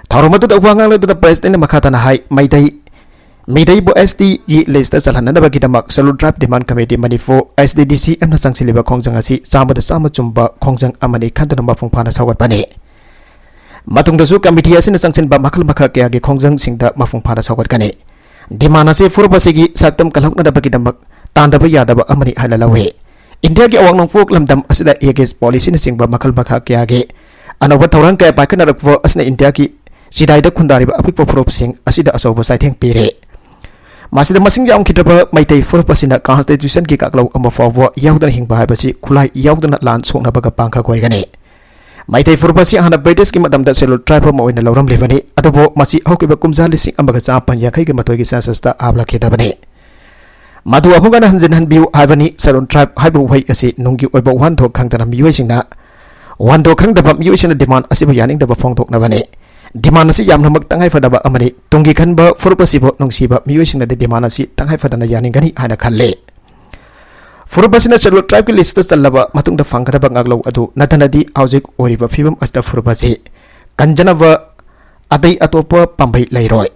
ꯊꯧꯔꯝ ꯑꯗꯨꯗ ꯋꯥ ꯉꯥꯡꯂꯗꯨꯅ ꯄ꯭ꯔꯦꯁꯤꯗꯦꯟꯠꯅ ꯃꯈꯥ ꯇꯥꯅ ꯍꯥꯏ, ꯃꯩꯇꯩ, ꯃꯤꯇꯩꯕꯨ ꯑꯦꯁ ꯇꯤꯒꯤ ꯂꯤꯁꯇ ꯆꯜꯍꯟꯅꯅꯕꯒꯤꯗꯃꯛ ꯁꯦꯗꯨꯜ ꯇ꯭ꯔꯥꯏꯕ ꯗꯤꯃꯥꯟ ꯀꯃꯤꯇꯤ ꯃꯅꯤꯄꯨꯔ, ꯑꯦꯁ ꯇꯤ ꯗꯤ ꯁꯤ ꯑꯦꯝꯅ ꯆꯪꯁꯤꯜꯂꯤꯕ ꯈꯣꯡꯖꯪ ꯑꯁꯤ ꯆꯥꯝꯃꯗ ꯆꯥꯝꯃ ꯆꯨꯝꯕ ꯈꯣꯡꯖꯪ ꯑꯃꯅꯤ ꯈꯟꯗꯨꯅ ꯃꯄꯨꯡ ꯐꯥꯅ ꯁꯧꯒꯠꯄꯅꯤ꯫ ꯃꯇꯨꯡꯗꯁꯨ ꯀꯃꯤꯇꯤ ꯑꯁꯤꯅ ꯆꯪꯁꯤꯟꯕ ꯃꯈꯜ ꯃꯈꯥ ꯀꯌꯥꯒꯤ ꯈꯣꯡꯖꯪꯁꯤꯡꯗ ꯃꯄꯨꯡ ꯐꯥꯅ ꯁꯧꯒꯠꯀꯅꯤ꯫ ꯗꯤꯃꯥꯟ ꯑꯁꯤ ꯐꯨꯔꯨꯞ ꯑꯁꯤꯒꯤ ꯁꯛꯇꯝ ꯀꯜꯍꯧꯅꯅꯕꯒꯤꯗꯃꯛ ꯇꯥꯟꯗꯕ ꯌꯥꯗꯕ ꯑꯃꯅꯤ ꯍꯥꯏꯅ ꯂꯧꯏ꯫ ꯏꯟꯗꯤꯌꯥꯒꯤ ꯑꯋꯥꯡ ꯅꯣꯡꯄꯣꯛ ꯂꯝꯗꯝ ꯑꯁꯤꯗ ꯑꯦꯒꯦꯁ ꯄꯣꯂꯤꯁꯤꯅꯆꯤꯡꯕ ꯃꯈꯜ ꯃꯈꯥ ꯀꯌꯥꯒꯤ ꯑꯅꯧꯕ ꯊꯧꯔꯥꯡ ꯀꯌꯥ ꯄꯥꯏꯈꯠꯅꯔꯛꯄ ꯑꯁꯤꯅ ꯏꯟꯗꯤꯌꯥꯒꯤ ꯆꯤꯗꯥꯏꯗ ꯈꯨꯟꯗꯥꯔꯤꯕ ꯑꯄꯤꯛꯄ ꯐꯨꯔꯨꯞꯁꯤꯡ ꯑꯁꯤꯗ ꯑꯆꯧꯕ ꯆꯩꯊꯦꯡ ꯄꯤꯔꯦ꯫ ꯃꯁꯤꯗ ꯃꯁꯤꯡ ꯌꯥꯝꯈꯤꯗ꯭ꯔꯕ ꯃꯩꯇꯩ ꯐꯨꯔꯨꯞ ꯑꯁꯤꯅ ꯀꯟꯁꯇꯤꯇ꯭ꯌꯨꯁꯟꯒꯤ ꯀꯥꯡꯂꯧ ꯑꯃ ꯐꯥꯎꯕ ꯌꯥꯎꯗꯅ ꯍꯤꯡꯕ ꯍꯥꯏꯕꯁꯤ ꯈꯨꯠꯂꯥꯏ ꯌꯥꯎꯗꯅ ꯂꯥꯟ ꯁꯣꯛꯅꯕꯒ ꯄꯥꯡꯈꯛ ꯑꯣꯏꯒꯅꯤ꯫ ꯃꯩꯇꯩ ꯐꯨꯔꯨꯞ ꯑꯁꯤ ꯍꯥꯟꯅ ꯕ꯭ꯔꯤꯇꯤꯁꯀꯤ ꯃꯇꯝꯗ ꯁꯦꯗꯨꯜ ꯇ꯭ꯔꯥꯏꯕ ꯑꯃ ꯑꯣꯏꯅ ꯂꯧꯔꯝꯂꯤꯕꯅꯤ, ꯑꯗꯨꯕꯨ ꯃꯁꯤ ꯍꯧꯈꯤꯕ ꯀꯨꯝꯖꯥ ꯂꯤꯁꯤꯡ ꯑꯃꯒ ꯆꯥꯃꯥꯄꯟ ꯌꯥꯡꯈꯩꯒ ꯃꯥꯊꯣꯏꯒꯤ ꯁꯦꯟꯁꯁꯇ ꯍꯥꯞꯂꯛꯈꯤꯗꯕꯅꯤ꯫ ꯃꯗꯨ ꯑꯃꯨꯛ ꯍꯟꯅ ꯍꯟꯖꯤꯟ ꯍꯟꯕꯤꯌꯨ ꯍꯥꯏꯕꯅꯤ꯫ ꯁꯦꯗꯨꯜ ꯇ꯭ꯔꯥꯏꯕ ꯍꯥꯏꯕ ꯋꯥꯍꯩ ꯑꯁꯤ ꯅꯨꯡꯒꯤ ꯑꯣꯏꯕ ꯋꯥꯍꯟꯊꯣꯛ ꯈꯪꯗꯅ ꯃꯤꯑꯣꯏꯁꯤꯡꯅ, ꯋꯥꯍꯟꯊꯣꯛ ꯈꯪꯗꯕ ꯃꯤꯑꯣꯏꯁꯤꯡꯅ ꯗꯤꯃꯥꯟ ꯑꯁꯤꯕꯨ ꯌꯥꯅꯤꯡꯗꯕ ꯐꯣꯡꯗꯣꯛꯅꯕꯅꯤ꯫ ꯗꯤꯃꯥꯟ ꯑꯁꯤ ꯌꯥꯝꯅꯃꯛ ꯇꯉꯥꯏꯐꯗꯕ ꯑꯃꯅꯤ꯫ ꯇꯨꯡꯒꯤ ꯈꯟꯕ ꯐꯨꯔꯨꯞ ꯑꯁꯤꯕꯨ ꯅꯨꯡꯁꯤꯕ ꯃꯤꯑꯣꯏꯁꯤꯡꯅꯗꯤ ꯗꯤꯃꯥꯟ ꯑꯁꯤ ꯇꯉꯥꯏꯐꯗꯅ ꯌꯥꯅꯤꯡꯒꯅꯤ ꯍꯥꯏꯅ ꯈꯜꯂꯤ꯫ ꯐꯨꯔꯨꯞ ꯑꯁꯤꯅ ꯁꯦꯗꯨꯜ ꯇ꯭ꯔꯥꯏꯕꯀꯤ ꯂꯤꯁꯇ ꯆꯜꯂꯕ ꯃꯇꯨꯡꯗ ꯐꯪꯒꯗꯕ ꯉꯥꯛꯂꯧ ꯑꯗꯨ ꯅꯠꯇꯅꯗꯤ ꯍꯧꯖꯤꯛ ꯑꯣꯏꯔꯤꯕ ꯐꯤꯕꯝ ꯑꯁꯤꯗ ꯐꯨꯔꯨꯞ ꯑꯁꯤ ꯀꯟꯖꯅꯕ ꯑꯇꯩ ꯑꯇꯣꯞꯄ ꯄꯥꯝꯕꯩ ꯂꯩꯔꯣꯏ꯫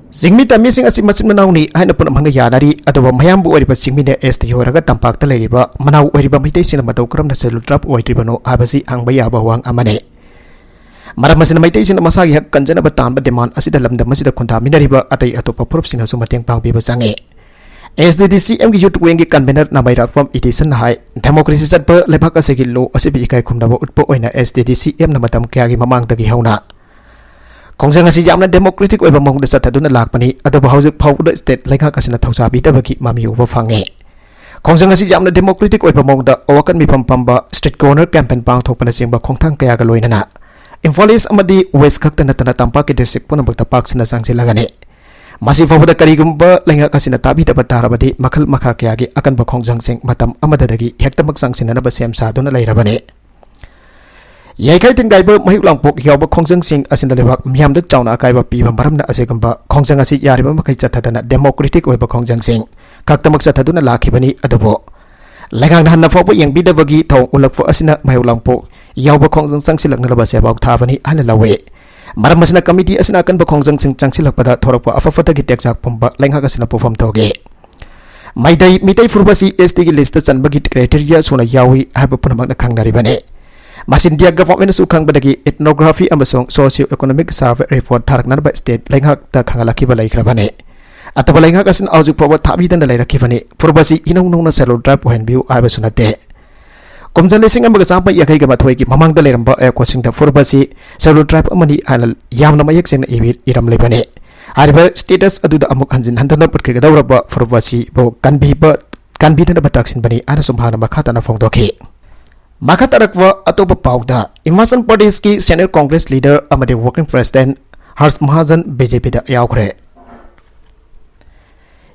ꯆꯤꯡꯃꯤ ꯇꯝꯃꯤꯁꯤꯡ ꯑꯁꯤ ꯃꯆꯤꯟ ꯃꯅꯥꯎꯅꯤ ꯍꯥꯏꯅ ꯄꯨꯝꯅꯃꯛꯅ ꯌꯥꯅꯔꯤ, ꯑꯗꯨꯕꯨ ꯃꯌꯥꯝꯕꯨ ꯑꯣꯏꯔꯤꯕ ꯆꯤꯡꯃꯤꯅ ꯑꯦꯁ ꯇꯤ ꯑꯣꯏꯔꯒ ꯇꯝꯄꯥꯛꯇ ꯂꯩꯔꯤꯕ ꯃꯅꯥꯎ ꯑꯣꯏꯔꯤꯕ ꯃꯩꯇꯩꯁꯤꯡꯅ ꯃꯇꯧ ꯀꯔꯝꯅ ꯁꯦꯗꯨꯜ ꯇ꯭ꯔꯥꯏꯕ ꯑꯣꯏꯗ꯭ꯔꯤꯕꯅꯣ ꯍꯥꯏꯕꯁꯤ ꯍꯪꯕ ꯌꯥꯕ ꯋꯥꯍꯪ ꯑꯃꯅꯤ꯫ ꯃꯔꯝ ꯑꯁꯤꯅ ꯃꯩꯇꯩꯁꯤꯡꯅ ꯃꯁꯥꯒꯤ ꯍꯛ ꯀꯟꯖꯅꯕ ꯇꯥꯟꯕ ꯗꯤꯃꯥꯟ ꯑꯁꯤꯗ ꯂꯝꯗꯝ ꯑꯁꯤꯗ ꯈꯨꯟꯗꯥꯃꯤꯟꯅꯔꯤꯕ ꯑꯇꯩ ꯑꯇꯣꯞꯄ ꯐꯨꯔꯨꯞꯁꯤꯡꯅꯁꯨ ꯃꯇꯦꯡ ꯄꯥꯡꯕꯤꯕ ꯆꯪꯏ꯫ ꯑꯦꯁ ꯇꯤ ꯗꯤ ꯁꯤ ꯑꯦꯝꯒꯤ ꯌꯨꯠ ꯋꯤꯡꯒꯤ ꯀꯟꯚꯦꯅꯔ ꯅꯃꯩꯔꯥꯛꯄꯝ ꯏꯗꯤꯁꯟꯅ ꯍꯥꯏ, ꯗꯦꯃꯣꯀ꯭ꯔꯦꯁꯤ ꯆꯠꯄ ꯂꯩꯕꯥꯛ ꯑꯁꯤꯒꯤ ꯂꯣ ꯑꯁꯤꯕꯨ ꯏꯀꯥꯏ ꯈꯨꯝꯅꯕ ꯎꯠꯄ ꯑꯣꯏꯅ ꯑꯦꯁ ꯇꯤ ꯗꯤ ꯁꯤ ꯑꯦꯝꯅ ꯃꯇꯝ ꯀꯌꯥꯒꯤ ꯃꯃꯥꯡꯗꯒꯤ ꯍꯧꯅ ꯈꯣꯡꯖꯪ ꯑꯁꯤ ꯌꯥꯝꯅ ꯗꯦꯃꯣꯀ꯭ꯔꯦꯇꯤꯛ ꯑꯣꯏꯕ ꯃꯑꯣꯡꯗ ꯆꯠꯊꯗꯨꯅ ꯂꯥꯛꯄꯅꯤ, ꯑꯗꯨꯕꯨ ꯍꯧꯖꯤꯛ ꯐꯥꯎꯕꯗ ꯁ꯭ꯇꯦꯠ ꯂꯩꯉꯥꯛ ꯑꯁꯤꯅ ꯊꯧꯁꯥꯕꯤꯗꯕꯒꯤ ꯃꯃꯤ ꯎꯕ ꯐꯪꯉꯤ꯫ ꯈꯣꯡꯖꯪ ꯑꯁꯤ ꯌꯥꯝꯅ democratic ꯑꯣꯏꯕ ꯃꯑꯣꯡꯗ ꯋꯥꯀꯠ ꯃꯤꯐꯝ ꯐꯝꯕ, street corner campaign ꯄꯥꯡꯊꯣꯛꯄꯅꯆꯤꯡꯕ ꯈꯣꯡꯊꯥꯡ ꯀꯌꯥꯒ ꯂꯣꯏꯅꯅ ꯏꯝꯐꯥꯜ ꯏꯁ ꯑꯃꯗꯤ ꯋꯦꯁ ꯈꯛꯇ ꯅꯠꯇꯅ ꯇꯝꯄꯥꯛꯀꯤ district ꯄꯨꯝꯅꯃꯛꯇ ꯄꯥꯛ ꯁꯟꯅ ꯆꯪꯁꯤꯜꯂꯒꯅꯤ꯫ ꯃꯁꯤ ꯐꯥꯎꯕꯗ ꯀꯔꯤꯒꯨꯝꯕ ꯂꯩꯉꯥꯛ ꯑꯁꯤꯅ ꯇꯥꯕꯤꯗꯕ ꯇꯥꯔꯕꯗꯤ ꯃꯈꯜ ꯃꯈꯥ ꯀꯌꯥꯒꯤ ꯑꯀꯟꯕ ꯈꯣꯡꯖꯪꯁꯤꯡ ꯃꯇꯝ ꯑꯃꯗꯗꯒꯤ ꯍꯦꯛꯇꯃꯛ ꯆꯪꯁꯤꯟꯅꯅꯕ ꯁꯦꯝ ꯁꯥꯗꯨꯅ ꯂꯩꯔꯕꯅꯤ꯫ ꯌꯥꯏꯈꯥꯏ ꯇꯤꯟꯒꯥꯏꯕ ꯃꯍꯤꯛ ꯂꯥꯡꯄꯣꯛ ꯌꯥꯎꯕ ꯈꯣꯡꯖꯪꯁꯤꯡ ꯑꯁꯤꯅ ꯂꯩꯕꯥꯛ ꯃꯤꯌꯥꯝꯗ ꯆꯥꯎꯅ ꯑꯀꯥꯏꯕ ꯄꯤꯕ ꯃꯔꯝꯅ ꯑꯁꯤꯒꯨꯝꯕ ꯈꯣꯡꯖꯪ ꯑꯁꯤ ꯌꯥꯔꯤꯕ ꯃꯈꯩ ꯆꯠꯊꯗꯅ democratic ꯑꯣꯏꯕ ꯈꯣꯡꯖꯪꯁꯤꯡ ꯈꯛꯇꯃꯛ ꯆꯠꯊꯗꯨꯅ ꯂꯥꯛꯈꯤꯕꯅꯤ꯫ ꯑꯗꯨꯕꯨ ꯂꯩꯉꯥꯛꯅ ꯍꯟꯅ ꯐꯥꯎꯕ ꯌꯦꯡꯕꯤꯗꯕꯒꯤ ꯊꯧꯑꯣꯡ ꯎꯠꯂꯛꯄ ꯑꯁꯤꯅ ꯃꯍꯤꯛ ꯂꯥꯡꯄꯣꯛ ꯌꯥꯎꯕ ꯈꯣꯡꯖꯪ ꯆꯪꯁꯤꯜꯂꯛꯅꯅꯕ ꯁꯦꯕꯥꯎ ꯊꯥꯕꯅꯤ ꯍꯥꯏꯅ ꯂꯧꯏ꯫ ꯃꯔꯝ ꯑꯁꯤꯅ committee ꯑꯁꯤꯅ ꯑꯀꯟꯕ ꯈꯣꯡꯖꯪꯁꯤꯡ ꯆꯪꯁꯤꯜꯂꯛꯄꯗ ꯊꯣꯔꯛꯄ ꯑꯐ ꯐꯠꯇꯒꯤ ꯇꯦꯛꯆꯥꯛ ꯄꯨꯝꯕ ꯂꯩꯉꯥꯛ ꯑꯁꯤꯅ ꯄꯣꯐꯝ ꯊꯣꯛꯏ꯫ ꯃꯩꯇꯩ, ꯃꯤꯇꯩ ꯐꯨꯔꯨꯞ ꯑꯁꯤ ST ꯒꯤ list ꯆꯟꯕꯒꯤ criteria ꯁꯨꯅ ꯌꯥꯎꯏ ꯍꯥꯏꯕ ꯄꯨꯝꯅꯃꯛꯅ ꯈꯪꯅꯔꯤꯕꯅꯤ꯫ ꯃꯁꯤ India government ꯅꯁꯨ ꯈꯪꯕꯗꯒꯤ ethnography ꯑꯃꯁꯨꯡ socio economic survey report ꯊꯥꯔꯛꯅꯅꯕ state ꯂꯩꯉꯥꯛꯇ ꯈꯪꯍꯜꯂꯛꯈꯤꯕ ꯂꯩꯈ꯭ꯔꯕꯅꯤ꯫ ꯑꯇꯣꯞꯄ ꯂꯩꯉꯥꯛ ꯑꯁꯤꯅ ꯍꯧꯖꯤꯛ ꯐꯥꯎꯕ ꯊꯥꯕꯤꯗꯅ ꯂꯩꯔꯛꯈꯤꯕꯅꯤ꯫ ꯐꯨꯔꯨꯞ ꯑꯁꯤ ꯏꯅꯧ ꯅꯧꯅ scheduled tribe ꯑꯣꯏꯍꯟꯕꯤꯌꯨ ꯍꯥꯏꯕꯁꯨ ꯅꯠꯇꯦ꯫ ꯀꯨꯝꯖꯥ ꯂꯤꯁꯤꯡ ꯑꯃꯒ ꯆꯥꯝꯃ ꯌꯥꯡꯈꯩꯒ ꯃꯥꯊꯣꯏꯒꯤ ꯃꯃꯥꯡꯗ ꯂꯩꯔꯝꯕ ꯔꯦꯀꯣꯔꯗꯁꯤꯡꯗ ꯐꯨꯔꯨꯞ ꯑꯁꯤ scheduled tribe ꯑꯃꯅꯤ ꯍꯥꯏꯅ ꯌꯥꯝꯅ ꯃꯌꯦꯛ ꯁꯦꯡꯅ ꯏꯕꯤ-, ꯏꯔꯝꯂꯤꯕꯅꯤ꯫ ꯍꯥꯏꯔꯤꯕ status ꯑꯗꯨꯗ ꯑꯃꯨꯛ ꯍꯟꯖꯤꯟ ꯍꯟꯗꯨꯅ ꯄꯨꯠꯈꯤꯒꯗꯧꯔꯕ ꯐꯨꯔꯨꯞ ꯑꯁꯤꯕꯨ ꯀꯟꯕꯤꯕ, ꯀꯟꯕꯤꯗꯅꯕ ꯇꯥꯛꯁꯤꯟꯕꯅꯤ ꯍꯥꯏꯅꯁꯨ ꯃꯍꯥꯛꯅ ꯃꯈꯥ ꯇꯥꯅ ꯐꯣꯡꯗꯣꯛꯈꯤ꯫ ꯃꯈꯥ ꯇꯥꯔꯛꯄ ꯑꯇꯣꯞꯄ ꯄꯥꯎꯗ, ꯍꯤꯃꯥꯆꯜ ꯄ꯭ꯔꯗꯦꯁꯀꯤ senior Congress leader ꯑꯃꯗꯤ working president ꯍꯔꯁ ꯃꯍꯥꯖꯟ BJP ꯗ ꯌꯥꯎꯈ꯭ꯔꯦ꯫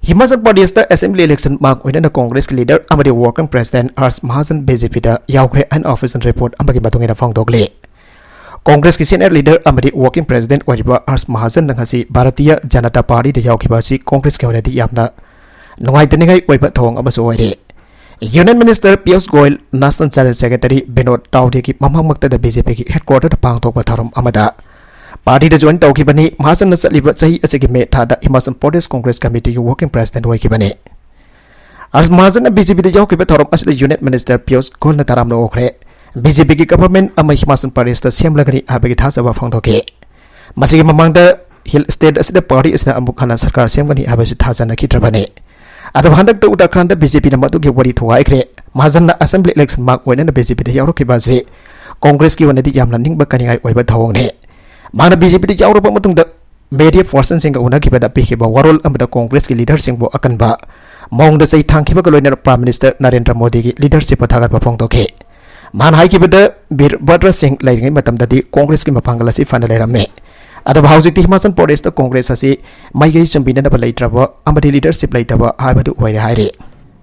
ꯍꯤꯃꯥꯆꯜ ꯄ꯭ꯔꯗꯦꯁꯇ assembly election ꯃꯥꯡ ꯑꯣꯏꯅꯅ Congress ꯀꯤ leader ꯑꯃꯗꯤ working president ꯍꯔꯁ ꯃꯍꯥꯖꯟ BJP ꯗ ꯌꯥꯎꯈ꯭ꯔꯦ ꯍꯥꯏꯅ official report ꯑꯃꯒꯤ ꯃꯇꯨꯡ ꯏꯟꯅ ꯐꯣꯡꯗꯣꯛꯂꯤ꯫ Congress ꯀꯤ senior leader ꯑꯃꯗꯤ working president ꯑꯣꯏꯔꯤꯕ ꯍꯔꯁ ꯃꯍꯥꯖꯟꯅ ꯉꯁꯤ ꯚꯥꯔꯇꯤꯌ ꯖꯅꯇꯥ ꯄꯥꯔꯇꯤꯗ ꯌꯥꯎꯈꯤꯕ ꯑꯁꯤ Congress ꯀꯤ ꯑꯣꯏꯅꯗꯤ ꯌꯥꯝꯅ ꯅꯨꯡꯉꯥꯏꯇꯅꯤꯡꯉꯥꯏ ꯑꯣꯏꯕ ꯊꯧꯑꯣꯡ ꯑꯃꯁꯨ ꯑꯣꯏꯔꯤ꯫ Union Minister Piyush Goyal, National General Secretary Vinod ꯇꯥꯎꯗꯦꯒꯤ ꯃꯃꯥꯡ ꯃꯛꯇꯗ BJP ꯒꯤ headquarter ꯗ ꯄꯥꯡꯊꯣꯛꯄ ꯊꯧꯔꯝ ꯑꯃꯗ ꯄꯥꯔꯇꯤꯗ join ꯇꯧꯈꯤꯕꯅꯤ꯫ ꯃꯍꯥꯖꯟꯅ ꯆꯠꯂꯤꯕ ꯆꯍꯤ ꯑꯁꯤꯒꯤ ꯃꯦ ꯊꯥꯗ ꯍꯤꯃꯥꯆꯜ ꯄ꯭ꯔꯗꯦꯁ Congress committee ꯒꯤ working president ꯑꯣꯏꯈꯤꯕꯅꯤ꯫ ꯑꯔꯁ ꯃꯍꯥꯖꯟꯅ BJP ꯗ ꯌꯥꯎꯈꯤꯕ ꯊꯧꯔꯝ ꯑꯁꯤꯗ Union Minister ꯄꯤꯌꯨꯁ ꯒꯣꯌꯜꯅ ꯇꯔꯥꯝꯅ ꯑꯣꯛꯈ꯭ꯔꯦ꯫ BJP ꯒꯤ government ꯑꯃ ꯍꯤꯃꯥꯆꯜ ꯄ꯭ꯔꯗꯦꯁꯇ ꯁꯦꯝꯂꯒꯅꯤ ꯍꯥꯏꯕꯒꯤ ꯊꯥꯖꯕ ꯐꯣꯡꯗꯣꯛꯈꯤ꯫ ꯃꯁꯤꯒꯤ ꯃꯃꯥꯡꯗ hill state ꯑꯁꯤꯗ ꯄꯥꯔꯇꯤ ꯑꯁꯤꯅ ꯑꯃꯨꯛ ꯍꯟꯅ ꯁꯔꯀꯥꯔ ꯁꯦꯝꯒꯅꯤ ꯍꯥꯏꯕꯁꯤ ꯊꯥꯖꯅꯈꯤꯗ꯭ꯔꯕꯅꯤ꯫ ꯑꯗꯨꯕꯨ ꯍꯟꯗꯛꯇ ꯎꯠꯇꯔꯈꯟꯗ BJP ꯅ ꯃꯗꯨꯒꯤ ꯋꯥꯔꯤ ꯊꯨꯒꯥꯏꯈ꯭ꯔꯦ꯫ ꯃꯍꯥꯖꯟꯅ assembly election ꯃꯥꯡ ꯑꯣꯏꯅꯅ BJP ꯗ ꯌꯥꯎꯔꯛꯈꯤꯕ ꯑꯁꯤ Congress ꯀꯤ ꯑꯣꯏꯅꯗꯤ ꯌꯥꯝꯅ ꯅꯤꯡꯕ ꯀꯥꯏꯅꯤꯡꯉꯥꯏ ꯑꯣꯏꯕ ꯊꯧꯑꯣꯡꯅꯤ꯫ ꯃꯍꯥꯛꯅ BJP ꯗ ꯌꯥꯎꯔꯕ ꯃꯇꯨꯡꯗ media person ꯁꯤꯡꯒ ꯎꯅꯈꯤꯕꯗ ꯄꯤꯈꯤꯕ ꯋꯥꯔꯣꯜ ꯑꯃꯗ Congress ꯀꯤ leader ꯁꯤꯡꯕꯨ ꯑꯀꯟꯕ ꯃꯑꯣꯡꯗ ꯆꯩ ꯊꯥꯡꯈꯤꯕꯒ ꯂꯣꯏꯅꯅ Prime Minister ꯅꯔꯦꯟꯗ꯭ꯔ ꯃꯣꯗꯤꯒꯤ leadership ꯊꯥꯒꯠꯄ ꯐꯣꯡꯗꯣꯛꯈꯤ꯫ ꯃꯥꯅ ꯍꯥꯏꯈꯤꯕꯗ, ꯕꯤꯔ ꯚꯗ꯭ꯔ ꯁꯤꯡ ꯂꯩꯔꯤꯉꯩ ꯃꯇꯝꯗꯗꯤ ꯀꯣꯡꯒ꯭ꯔꯦꯁꯀꯤ ꯃꯄꯥꯡꯒꯜ ꯑꯁꯤ ꯐꯅ ꯂꯩꯔꯝꯃꯤ, ꯑꯗꯨꯕꯨ ꯍꯧꯖꯤꯛꯇꯤ ꯍꯤꯃꯥꯆꯜ ꯄ꯭ꯔꯗꯦꯁꯇ ꯀꯣꯡꯒ꯭ꯔꯦꯁ ꯑꯁꯤ ꯃꯥꯏꯀꯩ ꯆꯨꯝꯕꯤꯅꯅꯕ ꯂꯩꯇ꯭ꯔꯕ ꯑꯃꯗꯤ leadership ꯂꯩꯇꯕ ꯍꯥꯏꯕꯗꯨ ꯑꯣꯏꯔꯦ ꯍꯥꯏꯔꯤ꯫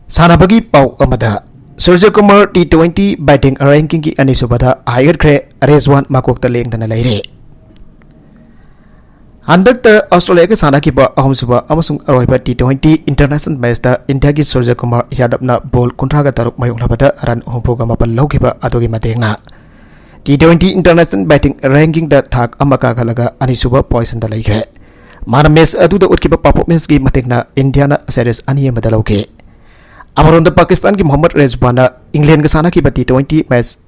ꯁꯥꯟꯅꯕꯒꯤ ꯄꯥꯎ ꯑꯃꯗ, ꯁꯨꯔꯖ ꯀꯨꯃꯥꯔ T twenty batting rankingꯒꯤ ꯑꯅꯤꯁꯨꯕꯗ ꯍꯥꯏꯒꯠꯈ꯭ꯔꯦ, ꯔꯤꯖꯋꯥꯟ ꯃꯀꯣꯛꯇ ꯂꯦꯡꯗꯅ ꯂꯩꯔꯦ꯫ ꯍꯟꯗꯛꯇ ꯑꯣꯁꯇ꯭ꯔꯦꯂꯤꯌꯥꯒ ꯁꯥꯟꯅꯈꯤꯕ ꯑꯍꯨꯝꯁꯨꯕ ꯑꯃꯁꯨꯡ ꯑꯔꯣꯏꯕ T twenty international matchꯇ ꯏꯟꯗꯤꯌꯥꯒꯤ ꯁꯨꯔꯖ ꯀꯨꯃꯥꯔ ꯌꯥꯗꯕꯅ ball ꯀꯨꯟꯊ꯭ꯔꯥꯒ ꯇꯔꯨꯛ ꯃꯥꯌꯣꯛꯅꯕꯗ run ꯍꯨꯝꯐꯨꯒ ꯃꯥꯄꯟ ꯂꯧꯈꯤꯕ ꯑꯗꯨꯒꯤ ꯃꯇꯦꯡꯅ T twenty international batting rankingꯗ ꯊꯥꯛ ꯑꯃ ꯀꯥꯈꯠꯂꯒ ꯑꯅꯤꯁꯨꯕ positionꯗ ꯂꯩꯈ꯭ꯔꯦ꯫ ꯃꯥꯅ match ꯑꯗꯨꯗ ꯎꯠꯈꯤꯕ performanceꯀꯤ ꯃꯇꯦꯡꯅ ꯏꯟꯗꯤꯌꯥꯅ series ꯑꯅꯤ ꯑꯃꯗ ꯂꯧꯈꯤ꯫ ꯑꯃꯔꯣꯝꯗ ꯄꯥꯀꯤꯁꯇꯥꯟꯒꯤ ꯃꯣꯍꯝꯃꯗ ꯔꯤꯖꯋꯥꯟꯅ ꯏꯪꯂꯦꯟꯒ ꯁꯥꯟꯅꯈꯤꯕ T twenty match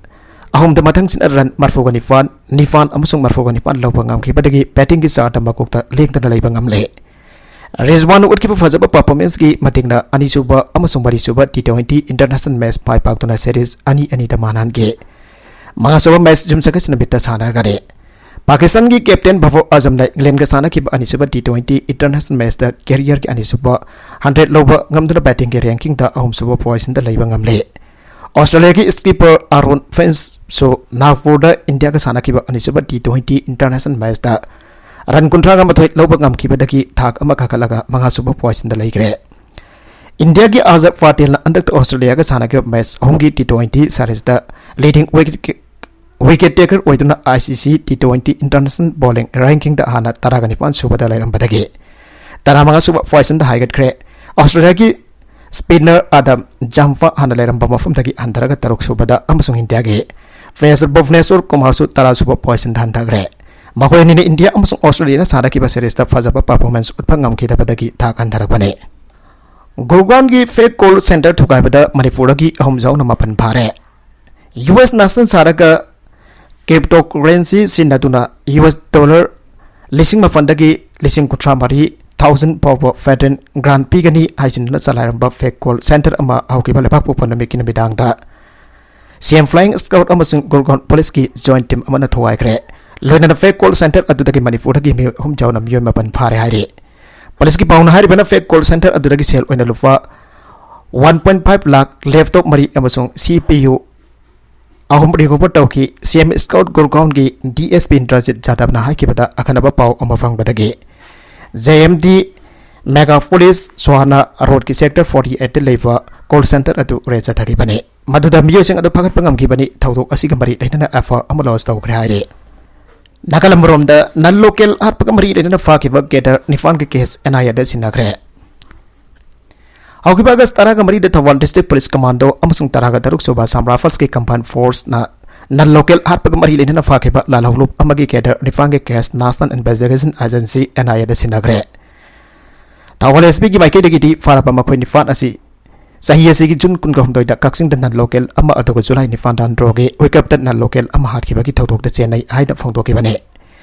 ꯑꯍꯨꯝꯗ ꯃꯊꯪꯁꯤꯅ run ꯃꯔꯤꯐꯨꯒ ꯅꯤꯄꯥꯟ, ꯅꯤꯄꯥꯟ ꯑꯃꯁꯨꯡ ꯃꯔꯤꯐꯨꯒ ꯅꯤꯄꯥꯟ ꯂꯧꯕ ꯉꯝꯈꯤꯕꯗꯒꯤ battingꯒꯤ chartꯇ ꯃꯀꯣꯛꯇ ꯂꯦꯡꯗꯅ ꯂꯩꯕ ꯉꯝꯂꯦ꯫ ꯔꯤꯖꯋꯥꯟꯅ ꯎꯠꯈꯤꯕ ꯐꯖꯕ performanceꯀꯤ ꯃꯇꯦꯡꯅ ꯑꯅꯤꯁꯨꯕ ꯑꯃꯁꯨꯡ ꯃꯔꯤꯁꯨꯕ T twenty international match ꯃꯥꯏ ꯄꯥꯛꯇꯨꯅ series ꯑꯅꯤ ꯑꯅꯤꯗ ꯃꯥꯟꯍꯟꯈꯤ꯫ ꯃꯉꯥꯁꯨꯕ match ꯌꯨꯝꯁꯀꯩꯁ ꯅꯨꯃꯤꯠꯇ ꯁꯥꯟꯅꯒꯅꯤ꯫ ꯄꯥꯀꯤꯁꯇꯥꯟꯒꯤ captain ꯕꯐꯔ ꯑꯖꯝꯅ ꯏꯪꯂꯦꯟꯒ ꯁꯥꯟꯅꯈꯤꯕ ꯑꯅꯤꯁꯨꯕ T twenty international matchꯇ careerꯒꯤ ꯑꯅꯤꯁꯨꯕ hundred ꯂꯧꯕ ꯉꯝꯗꯨꯅ battingꯒꯤ rankingꯗ ꯑꯍꯨꯝꯁꯨꯕ positionꯗ ꯂꯩꯕ ꯉꯝꯂꯦ꯫ ꯑꯣꯁꯇ꯭ꯔꯦꯂꯤꯌꯥꯒꯤ skipper ꯑꯥꯔꯣꯟ ꯐꯤꯟꯆꯁꯨ ꯅꯥꯒꯄꯨꯔꯗ ꯏꯟꯗꯤꯌꯥꯒ ꯁꯥꯟꯅꯈꯤꯕ ꯑꯅꯤꯁꯨꯕ T twenty international matchꯇ run ꯀꯨꯟꯊ꯭ꯔꯥꯒ ꯃꯥꯊꯣꯏ ꯂꯧꯕ ꯉꯝꯈꯤꯕꯗꯒꯤ ꯊꯥꯛ ꯑꯃ ꯀꯥꯈꯠꯂꯒ ꯃꯉꯥꯁꯨꯕ positionꯗ ꯂꯩꯈ꯭ꯔꯦ꯫ ꯏꯟꯗꯤꯌꯥꯒꯤ ꯑꯖꯕ ꯄꯇꯦꯜꯅ ꯍꯟꯗꯛꯇ ꯑꯣꯁꯇ꯭ꯔꯦꯂꯤꯌꯥꯒ ꯁꯥꯟꯅꯈꯤꯕ match ꯑꯍꯨꯝꯒꯤ T twenty seriesꯇ leading wicket wicket taker ꯑꯣꯏꯗꯨꯅ ICC T twenty international bowling rankingꯗ ꯍꯥꯟꯅ ꯇꯔꯥꯒ ꯅꯤꯄꯥꯟ ꯁꯨꯕꯗ ꯂꯩꯔꯝꯕꯗꯒꯤ ꯇꯔꯥꯃꯉꯥ ꯁꯨꯕ positionꯗ ꯍꯥꯏꯒꯠꯈ꯭ꯔꯦ꯫ ꯑꯣꯁꯇ꯭ꯔꯦꯂꯤꯌꯥꯒꯤ spinner ꯑꯥꯗꯝ ꯖꯥꯝꯄꯥ ꯍꯥꯟꯅ ꯂꯩꯔꯝꯕ ꯃꯐꯝꯗꯒꯤ ꯍꯟꯊꯔꯒ ꯇꯔꯨꯛ ꯁꯨꯕꯗ ꯑꯃꯁꯨꯡ ꯏꯟꯗꯤꯌꯥꯒꯤ pacer ꯚꯨꯕꯅꯦꯁꯣꯔ ꯀꯨꯃꯥꯔꯁꯨ ꯇꯔꯥ ꯁꯨꯕ positionꯗ ꯍꯟꯊꯈ꯭ꯔꯦ꯫ ꯃꯈꯣꯏ ꯑꯅꯤꯅ ꯏꯟꯗꯤꯌꯥ ꯑꯃꯁꯨꯡ ꯑꯣꯁꯇ꯭ꯔꯦꯂꯤꯌꯥꯅ ꯁꯥꯟꯅꯈꯤꯕ seriesꯇ ꯐꯖꯕ performance ꯎꯠꯄ ꯉꯝꯈꯤꯗꯕꯗꯒꯤ ꯊꯥꯛ ꯍꯟꯊꯔꯛꯄꯅꯤ꯫ ꯒꯨꯔꯒꯥꯎꯟꯒꯤ fake call centre ꯊꯨꯒꯥꯏꯕꯗ ꯃꯅꯤꯄꯨꯔꯗꯒꯤ ꯑꯍꯨꯝ ꯌꯥꯎꯅ ꯃꯥꯄꯟ ꯐꯥꯔꯦ꯫ US national ꯁꯥꯔꯒ cryptocurrency ꯁꯤꯖꯤꯟꯅꯗꯨꯅ US dollar ꯂꯤꯁꯤꯡ ꯃꯥꯄꯟꯗꯒꯤ ꯂꯤꯁꯤꯡ ꯀꯨꯟꯊ꯭ꯔꯥ ꯃꯔꯤ thousand ꯐꯥꯎꯕ federal grant ꯄꯤꯒꯅꯤ ꯍꯥꯏꯖꯤꯟꯗꯨꯅ ꯆꯂꯥꯏꯔꯝꯕ fake call centre ꯑꯃ ꯍꯧꯈꯤꯕ ꯂꯩꯕꯥꯛꯄꯣꯛꯄ ꯅꯨꯃꯤꯠꯀꯤ ꯅꯨꯃꯤꯗꯥꯡꯗ CM Flying Squad ꯑꯃꯁꯨꯡ ꯒꯨꯔꯒꯥꯎꯟ ꯄꯨꯂꯤꯁꯀꯤ joint team ꯑꯃꯅ ꯊꯨꯒꯥꯏꯈ꯭ꯔꯦ꯫ ꯂꯣꯏꯅꯅ fake call centre ꯑꯗꯨꯗꯒꯤ ꯃꯅꯤꯄꯨꯔꯗꯒꯤ ꯃꯤꯑꯣꯏ ꯑꯍꯨꯝ ꯌꯥꯎꯅ ꯃꯤꯑꯣꯏ ꯃꯥꯄꯟ ꯐꯥꯔꯦ ꯍꯥꯏꯔꯤ꯫ ꯄꯨꯂꯤꯁꯀꯤ ꯄꯥꯎꯅ ꯍꯥꯏꯔꯤꯕꯅ, ꯐꯦꯛ ꯀꯣꯜ ꯁꯦꯟꯇꯔ ꯑꯗꯨꯗꯒꯤ ꯁꯦꯜ ꯑꯣꯏꯅ ꯂꯨꯄꯥ one point five lakh, laptop ꯃꯔꯤ ꯑꯃꯁꯨꯡ ꯁꯤ ꯄꯤ ꯌꯨ ꯑꯍꯨꯝ ꯔꯤꯀꯣꯚꯔ ꯇꯧꯈꯤ꯫ ꯁꯤ M ꯁ꯭ꯀꯥꯎꯠ ꯒꯨꯔꯒꯥꯎꯟꯒꯤ D S P Indrajit ꯖꯥꯗꯕꯅ ꯍꯥꯏꯈꯤꯕꯗ, ꯑꯀꯟꯅꯕ ꯄꯥꯎ ꯑꯃ ꯐꯪꯕꯗꯒꯤ J M D mega police Sohana ꯔꯣꯗꯀꯤ ꯁꯦꯛꯇꯔ ꯐꯣꯔꯇꯤ ꯑꯩꯠꯇ ꯂꯩꯕ ꯀꯣꯜ ꯁꯦꯟꯇꯔ ꯑꯗꯨ ꯔꯦꯗ ꯆꯠꯊꯈꯤꯕꯅꯤ꯫ ꯃꯗꯨꯗ ꯃꯤꯑꯣꯏꯁꯤꯡ ꯑꯗꯨ ꯐꯥꯒꯠꯄ ꯉꯝꯈꯤꯕꯅꯤ꯫ ꯊꯧꯗꯣꯛ ꯑꯁꯤꯒ ꯃꯔꯤ ꯂꯩꯅꯅ ꯑꯦꯐ ꯑꯥꯏ ꯑꯥꯔ ꯑꯃ ꯂꯣꯟꯁ ꯇꯧꯈ꯭ꯔꯦ ꯍꯥꯏꯔꯤ꯫ ꯅꯥꯒꯥꯂꯝ ꯔꯣꯝꯗ ꯅꯟ ꯂꯣꯀꯦꯜ ꯍꯥꯠꯄꯒ ꯃꯔꯤ ꯂꯩꯅꯅ ꯐꯥꯈꯤꯕ ꯀꯦꯗꯔ ꯅꯤꯄꯥꯟꯒꯤ ꯀꯦꯁ ꯑꯦꯟ ꯑꯥꯏ ꯑꯦꯗ ꯁꯤꯟꯅꯈ꯭ꯔꯦ꯫ ꯍꯧꯈꯤꯕ ꯑꯥꯒꯁ ꯇꯔꯥꯒ ꯃꯔꯤꯗ ꯊꯧꯕꯥꯜ ꯗꯤꯁꯇ꯭ꯔꯤꯛ ꯄꯨꯂꯤꯁ ꯀꯃꯥꯟꯗꯣ ꯑꯃꯁꯨꯡ ꯇꯔꯥꯒ ꯇꯔꯨꯛ ꯁꯨꯕ ꯑꯁꯥꯝ ꯔꯥꯏꯐꯜꯁꯀꯤ ꯀꯝꯕꯥꯏꯟ ꯐꯣꯔꯁꯅ ꯅꯟ ꯂꯣꯀꯦꯜ ꯍꯥꯠꯄꯒ ꯃꯔꯤ ꯂꯩꯅꯅ ꯐꯥꯈꯤꯕ ꯂꯥꯜꯍꯧꯂꯨꯞ ꯑꯃꯒꯤ ꯀꯦꯗꯔ ꯅꯤꯄꯥꯟꯒꯤ case national investigation agency, N I ꯑꯦꯗ ꯁꯤꯟꯅꯈ꯭ꯔꯦ꯫ ꯊꯧꯕꯥꯜ ꯑꯦꯁ ꯄꯤꯒꯤ ꯃꯥꯏꯀꯩꯗꯒꯤꯗꯤ ꯐꯥꯔꯕ ꯃꯈꯣꯏ ꯅꯤꯄꯥꯟ ꯑꯁꯤ ꯆꯍꯤ ꯑꯁꯤꯒꯤ ꯖꯨꯟ ꯀꯨꯟꯒ ꯍꯨꯝꯗꯣꯏꯗ ꯀꯛꯆꯤꯡꯗ ꯅꯟ ꯂꯣꯀꯦꯜ ꯑꯃ ꯑꯗꯨꯒ ꯖꯨꯂꯥꯏ ꯅꯤꯄꯥꯟꯗ ꯑꯟꯗ꯭ꯔꯣꯒꯤ ꯋꯤꯀꯞꯇ ꯅꯟ ꯂꯣꯀꯦꯜ ꯑꯃ ꯍꯥꯠꯈꯤꯕꯒꯤ ꯊꯧꯗꯣꯛꯇ ꯆꯦꯟꯅꯩ ꯍꯥꯏꯅ ꯐꯣꯡꯗꯣꯛꯈꯤꯕꯅꯤ꯫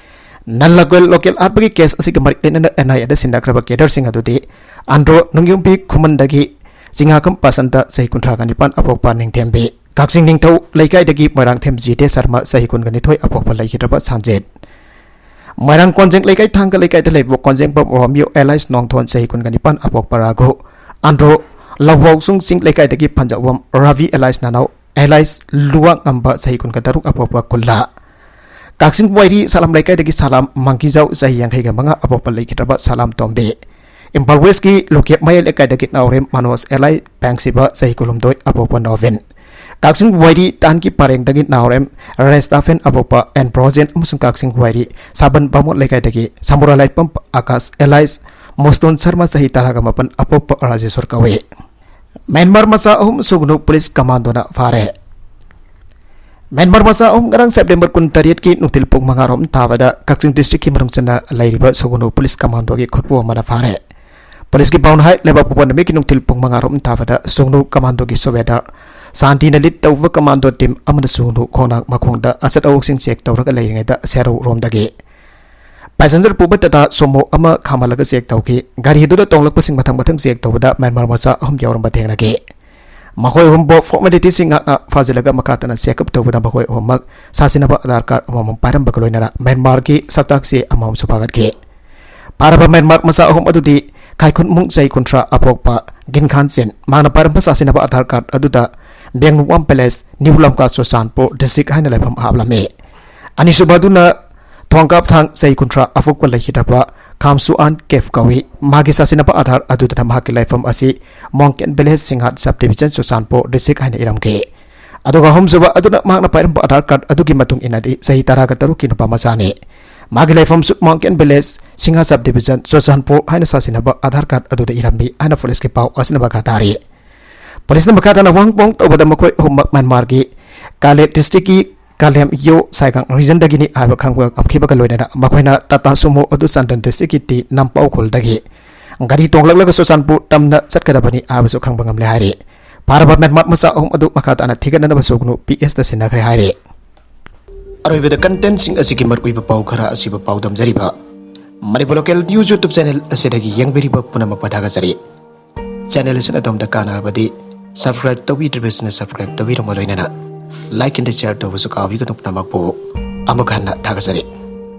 ꯅꯟ ꯂꯣꯀꯦꯜ, ꯂꯣꯀꯦꯜ ꯍꯥꯠꯄꯒꯤ ꯀꯦꯁ ꯑꯁꯤꯒ ꯃꯔꯤ ꯂꯩꯅꯅ ꯑꯦꯟ ꯑꯥꯏ ꯑꯦꯗ ꯁꯤꯟꯅꯈ꯭ꯔꯕ ꯀꯦꯗꯔꯁꯤꯡ ꯑꯗꯨꯗꯤ ꯑꯟꯗ꯭ꯔꯣ ꯅꯨꯡꯌꯨꯝꯕꯤ ꯈꯨꯃꯟꯗꯒꯤ ꯆꯤꯡꯉꯥꯈꯝ ꯄꯥꯁꯟꯇ, ꯆꯍꯤ ꯀꯨꯟꯊ꯭ꯔꯥꯒ ꯅꯤꯄꯥꯟ, ꯑꯄꯣꯛꯄ ꯅꯤꯡꯊꯦꯝꯕꯤ, ꯀꯛꯆꯤꯡ ꯅꯤꯡꯊꯧ ꯂꯩꯀꯥꯏꯗꯒꯤ ꯃꯣꯏꯔꯥꯡꯊꯦꯝ ꯖꯤꯇꯦ ꯁꯔꯃ, ꯆꯍꯤ ꯀꯨꯟꯒ ꯅꯤꯊꯣꯏ, ꯑꯄꯣꯛꯄ ꯂꯩꯈꯤꯗ꯭ꯔꯕ ꯁꯥꯟꯖꯦꯠ, ꯃꯣꯏꯔꯥꯡ ꯀꯣꯟꯖꯦꯡ ꯂꯩꯀꯥꯏ ꯊꯥꯡꯒ ꯂꯩꯀꯥꯏꯗ ꯂꯩꯕ ꯀꯣꯟꯖꯦꯡꯕꯝ ꯔꯣꯃꯤꯌꯣ ꯑꯦꯂꯥꯏꯁ ꯅꯣꯡꯊꯣꯟ, ꯆꯍꯤ ꯀꯨꯟꯒ ꯅꯤꯄꯥꯟ, ꯑꯄꯣꯛꯄ ꯔꯥꯘꯨ, ꯑꯟꯗ꯭ꯔꯣ ꯂꯧꯋꯥꯎꯁꯨꯡ ꯆꯤꯡ ꯂꯩꯀꯥꯏꯗꯒꯤ ꯐꯟꯖꯧꯕꯝ ꯔꯥꯕꯤ ꯑꯦꯂꯥꯏꯁ ꯅꯅꯥꯎ ꯑꯦꯂꯥꯏꯁ ꯂꯨꯋꯥꯡꯉꯝꯕ, ꯆꯍꯤ ꯀꯨꯟꯒ ꯇꯔꯨꯛ, ꯑꯄꯣꯛꯄ ꯀꯨꯜꯂꯥ꯫ ꯀꯛꯆꯤꯡ ꯋꯥꯏꯔꯤ ꯁꯂꯥꯝ ꯂꯩꯀꯥꯏꯗꯒꯤ ꯁꯂꯥꯝ ꯃꯪꯀꯤꯖꯥꯎ, ꯆꯍꯤ ꯌꯥꯡꯈꯩꯒ ꯃꯉꯥ, ꯑꯄꯣꯛꯄ ꯂꯩꯈꯤꯗ꯭ꯔꯕ ꯁꯂꯥꯝ ꯇꯣꯝꯕꯤ꯫ ꯏꯝꯐꯥꯜ ꯋꯦꯁꯀꯤ ꯂꯨꯀꯦꯞ ꯃꯌꯥꯏ ꯂꯩꯀꯥꯏꯗꯒꯤ ꯅꯥꯎꯔꯦꯝ ꯃꯅꯣꯖ ꯑꯦꯂꯥꯏ ꯄꯦꯡꯁꯤꯕ, ꯆꯍꯤ ꯀꯨꯟꯍꯨꯝꯗꯣꯏ, ꯑꯄꯣꯛꯄ ꯅꯣꯕꯤꯟ꯫ ꯀꯛꯆꯤꯡ ꯋꯥꯏꯔꯤ ꯇꯥꯟꯒꯤ ꯄꯔꯦꯡꯗꯒꯤ ꯅꯥꯎꯔꯦꯝ ꯔꯦꯁꯇꯥꯐꯦꯟ, ꯑꯄꯣꯛꯄ ꯑꯦꯟ ꯕ꯭ꯔꯣꯖꯦꯟ, ꯑꯃꯁꯨꯡ ꯀꯛꯆꯤꯡ ꯋꯥꯏꯔꯤ ꯁꯥꯕꯟ ꯕꯥꯃꯣꯟ ꯂꯩꯀꯥꯏꯗꯒꯤ ꯁꯃꯨꯔꯥ ꯂꯥꯏꯄꯝ ꯑꯀꯥꯁ ꯑꯦꯂꯥꯏꯁ ꯃꯣꯁꯇꯣꯟ ꯁꯔꯃ, ꯆꯍꯤ ꯇꯔꯥꯒ ꯃꯥꯄꯟ, ꯑꯄꯣꯛꯄ ꯔꯥꯖꯦꯁꯣꯔ ꯀꯧꯏ꯫ ꯃ꯭ꯌꯥꯟꯃꯥꯔ ꯃꯆꯥ ꯑꯍꯨꯝ ꯁꯨꯒꯅꯨ ꯄꯨꯂꯤꯁ ꯀꯃꯥꯟꯗꯣꯅ ꯐꯥꯔꯦ꯫ ꯃ꯭ꯌꯥꯟꯃꯥꯔ ꯃꯆꯥ ꯑꯍꯨꯝ ꯉꯔꯥꯡ ꯁꯦꯞꯇꯦꯝꯕꯔ ꯀꯨꯟꯇꯔꯦꯠꯀꯤ ꯅꯨꯡꯊꯤꯜ ꯄꯨꯡ ꯃꯉꯥ ꯔꯣꯝ ꯇꯥꯕꯗ ꯀꯛꯆꯤꯡ ꯗꯤꯁꯇ꯭ꯔꯤꯛꯀꯤ ꯃꯅꯨꯡ ꯆꯟꯅ ꯂꯩꯔꯤꯕ ꯁꯨꯒꯅꯨ ꯄꯨꯂꯤꯁ ꯀꯃꯥꯟꯗꯣꯒꯤ ꯈꯨꯠꯄꯨ ꯑꯃꯅ ꯐꯥꯔꯦ꯫ ꯄꯨꯂꯤꯁꯀꯤ ꯄꯥꯎꯅ ꯍꯥꯏ, ꯂꯩꯕꯥꯛꯄꯣꯛꯄ ꯅꯨꯃꯤꯠꯀꯤ ꯅꯨꯡꯊꯤꯜ ꯄꯨꯡ ꯃꯉꯥ ꯔꯣꯝ ꯇꯥꯕꯗ ꯁꯨꯒꯅꯨ ꯀꯃꯥꯟꯗꯣꯒꯤ ꯁꯨꯕꯦꯗꯥꯔ ꯁꯥꯟꯇꯤꯅ ꯂꯤꯗ ꯇꯧꯕ ꯀꯃꯥꯟꯗꯣ ꯇꯤꯝ ꯑꯃꯅ ꯁꯨꯒꯅꯨ ꯈꯣꯡꯅꯥꯡ ꯃꯈꯣꯡꯗ ꯑꯆꯠ ꯑꯋꯣꯛꯁꯤꯡ ꯆꯦꯛ ꯇꯧꯔꯒ ꯂꯩꯔꯤꯉꯩꯗ ꯁꯦꯔꯧ ꯔꯣꯝꯗꯒꯤ ꯄꯦꯁꯦꯟꯖꯔ ꯄꯨꯕ ꯇꯥꯇꯥ ꯁꯣꯃꯣ ꯑꯃ ꯈꯥꯝꯍꯜꯂꯒ ꯆꯦꯛ ꯇꯧꯈꯤ꯫ ꯒꯥꯔꯤꯗꯨꯗ ꯇꯣꯡꯂꯛꯄꯁꯤꯡ ꯃꯊꯪ ꯃꯊꯪ ꯆꯦꯛ ꯇꯧꯕꯗ ꯃ꯭ꯌꯥꯟꯃꯥꯔ ꯃꯆꯥ ꯑꯍꯨꯝ ꯌꯥꯎꯔꯝꯕ ꯊꯦꯡꯅꯈꯤ꯫ ꯃꯈꯣꯏ ꯑꯍꯨꯝꯕꯨ ꯐꯣꯔꯃꯦꯂꯤꯇꯤꯁꯤꯡ ꯉꯥꯛꯅ ꯐꯥꯖꯤꯜꯂꯒ ꯃꯈꯥ ꯇꯥꯅ ꯆꯦꯛꯑꯞ ꯇꯧꯕꯗ ꯃꯈꯣꯏ ꯑꯍꯨꯝꯃꯛ ꯁꯥꯁꯤꯟꯅꯕ ꯑꯥꯙꯥꯔ ꯀꯥꯔꯗ ꯑꯃꯃꯝ ꯄꯥꯏꯔꯝꯕꯒ ꯂꯣꯏꯅꯅ ꯃ꯭ꯌꯥꯟꯃꯥꯔꯒꯤ ꯁꯛꯇꯥꯛ ꯆꯦ ꯑꯃꯃꯝꯁꯨ ꯐꯥꯒꯠꯈꯤ꯫ ꯐꯥꯔꯕ ꯃ꯭ꯌꯥꯟꯃꯥꯔ ꯃꯆꯥ ꯑꯍꯨꯝ ꯑꯗꯨꯗꯤ ꯈꯥꯏꯈꯨꯟꯃꯨꯡ ꯆꯍꯤ ꯀꯨꯟꯊ꯭ꯔꯥ ꯑꯄꯣꯛꯄ ꯒꯤꯟꯈꯥꯟ ꯆꯦꯟ, ꯃꯍꯥꯛꯅ ꯄꯥꯏꯔꯝꯕ ꯁꯥꯁꯤꯟꯅꯕ ꯑꯥꯙꯥꯔ ꯀꯥꯔꯗ ꯑꯗꯨꯗ ꯕꯦꯡꯂꯨꯡꯋꯥꯝ ꯄꯦꯂꯦꯁ, ꯅ꯭ꯌꯨ ꯂꯝꯀꯥ, ꯆꯨꯔꯆꯥꯟꯄꯨꯔ ꯗꯤꯁꯇ꯭ꯔꯤꯛ ꯍꯥꯏꯅ ꯂꯩꯐꯝ ꯍꯥꯞꯂꯝꯃꯤ꯫ ꯑꯅꯤꯁꯨꯕ ꯑꯗꯨꯅ ꯊꯣꯡꯀꯥꯞꯊꯥꯡ ꯆꯍꯤ ꯀꯨꯟꯊ꯭ꯔꯥ ꯑꯄꯣꯛꯄ ꯂꯩꯈꯤꯗ꯭ꯔꯕ ꯈꯥꯝꯁꯨꯑꯥꯟ ꯀꯦꯐ ꯀꯧꯏ꯫ ꯃꯥꯒꯤ ꯁꯥꯁꯤꯟꯅꯕ ꯑꯥꯙꯥꯔ ꯑꯗꯨꯗꯅ ꯃꯍꯥꯛꯀꯤ ꯂꯩꯐꯝ ꯑꯁꯤ Mongken village, Singhat sub division, Churachandpur district ꯍꯥꯏꯅ ꯏꯔꯝꯈꯤ꯫ ꯑꯗꯨꯒ ꯑꯍꯨꯝꯁꯨꯕ ꯑꯗꯨꯅ ꯃꯍꯥꯛꯅ ꯄꯥꯏꯔꯝꯕ ꯑꯥꯙꯥꯔ ꯀꯥꯔꯗ ꯑꯗꯨꯒꯤ ꯃꯇꯨꯡ ꯏꯟꯅꯗꯤ ꯆꯍꯤ ꯇꯔꯥꯒ ꯇꯔꯨꯛꯀꯤ ꯅꯨꯄꯥ ꯃꯆꯥꯅꯤ꯫ ꯃꯥꯒꯤ ꯂꯩꯐꯝꯁꯨ ꯃꯣꯡꯀꯦꯟ ꯚꯤꯂꯦꯖ, ꯁꯤꯡꯍꯥ ꯁꯕ ꯗꯤꯕꯤꯖꯟ, ꯆꯨꯔꯆꯥꯟꯄꯨꯔ ꯍꯥꯏꯅ ꯁꯥꯁꯤꯟꯅꯕ ꯑꯥꯙꯥꯔ ꯀꯥꯔꯗ ꯑꯗꯨꯗ ꯏꯔꯝꯃꯤ ꯍꯥꯏꯅ ꯄꯨꯂꯤꯁꯀꯤ ꯄꯥꯎ ꯑꯁꯤꯅ ꯃꯈꯥ ꯇꯥꯔꯤ꯫ ꯄꯨꯂꯤꯁꯅ ꯃꯈꯥ ꯇꯥꯅ ꯋꯥꯍꯪ ꯄꯥꯎ ꯇꯧꯕꯗ ꯃꯈꯣꯏ ꯑꯍꯨꯝꯃꯛ ꯃ꯭ꯌꯥꯟꯃꯥꯔꯒꯤ ꯀꯥꯂꯦ ꯗꯤꯁꯇ꯭ꯔꯤꯛꯀꯤ ꯀꯥꯂꯦꯝ ꯌꯣ ꯁꯥꯏꯒꯥꯡ ꯔꯤꯖꯟꯗꯒꯤꯅꯤ ꯍꯥꯏꯕ ꯈꯪꯕ ꯉꯝꯈꯤꯕꯒ ꯂꯣꯏꯅꯅ ꯃꯈꯣꯏꯅ ꯇꯥꯇꯥ ꯁꯨꯃꯣ ꯑꯗꯨ ꯆꯥꯟꯗꯦꯜ ꯗꯤꯁꯇ꯭ꯔꯤꯛꯀꯤ ꯇꯤ ꯅꯝꯄꯥꯎ ꯈꯨꯜꯗꯒꯤ ꯒꯥꯔꯤ ꯇꯣꯡꯂꯛꯂꯒ ꯆꯨꯔꯆꯥꯟꯄꯨꯔ ꯇꯝꯅ ꯆꯠꯀꯗꯕꯅꯤ ꯍꯥꯏꯕꯁꯨ ꯈꯪꯕ ꯉꯝꯂꯦ ꯍꯥꯏꯔꯤ꯫ ꯐꯥꯔꯕ ꯃ꯭ꯌꯥꯟꯃꯥꯔ ꯃꯆꯥ ꯑꯍꯨꯝ ꯑꯗꯨ ꯃꯈꯥ ꯇꯥꯅ ꯊꯤꯒꯠꯅꯅꯕ ꯁꯨꯒꯅꯨ ꯄꯤ ꯑꯦꯁꯇ ꯁꯤꯟꯅꯈ꯭ꯔꯦ ꯍꯥꯏꯔꯤ꯫ ꯑꯔꯣꯏꯕꯗ ꯀꯟꯇꯦꯟꯁꯤꯡ ꯑꯁꯤꯒꯤ ꯃꯔꯨꯑꯣꯏꯕ ꯄꯥꯎ ꯈꯔ ꯑꯁꯤꯕꯨ ꯄꯥꯎꯗꯝꯖꯔꯤꯕ Manipur local news YouTube channel ꯑꯁꯤꯗꯒꯤ ꯌꯦꯡꯕꯤꯔꯤꯕ ꯄꯨꯝꯅꯃꯛꯄꯨ ꯊꯥꯒꯠꯆꯔꯤ꯫ ꯆꯦꯅꯦꯜ ꯑꯁꯤꯅ ꯑꯗꯣꯝꯗ ꯀꯥꯟꯅꯔꯕꯗꯤ subscribe ꯇꯧꯕꯤꯗ꯭ꯔꯤꯕꯁꯤꯡꯅ subscribe ꯇꯧꯕꯤꯔꯝꯕ ꯂꯣꯏꯅꯅ like and share ꯇꯧꯕꯁꯨ ꯀꯥꯎꯕꯤꯒꯅꯨ꯫ ꯄꯨꯝꯅꯃꯛꯄꯨ ꯑꯃꯨꯛ ꯍꯟꯅ ꯊꯥꯒꯠꯆꯔꯤ꯫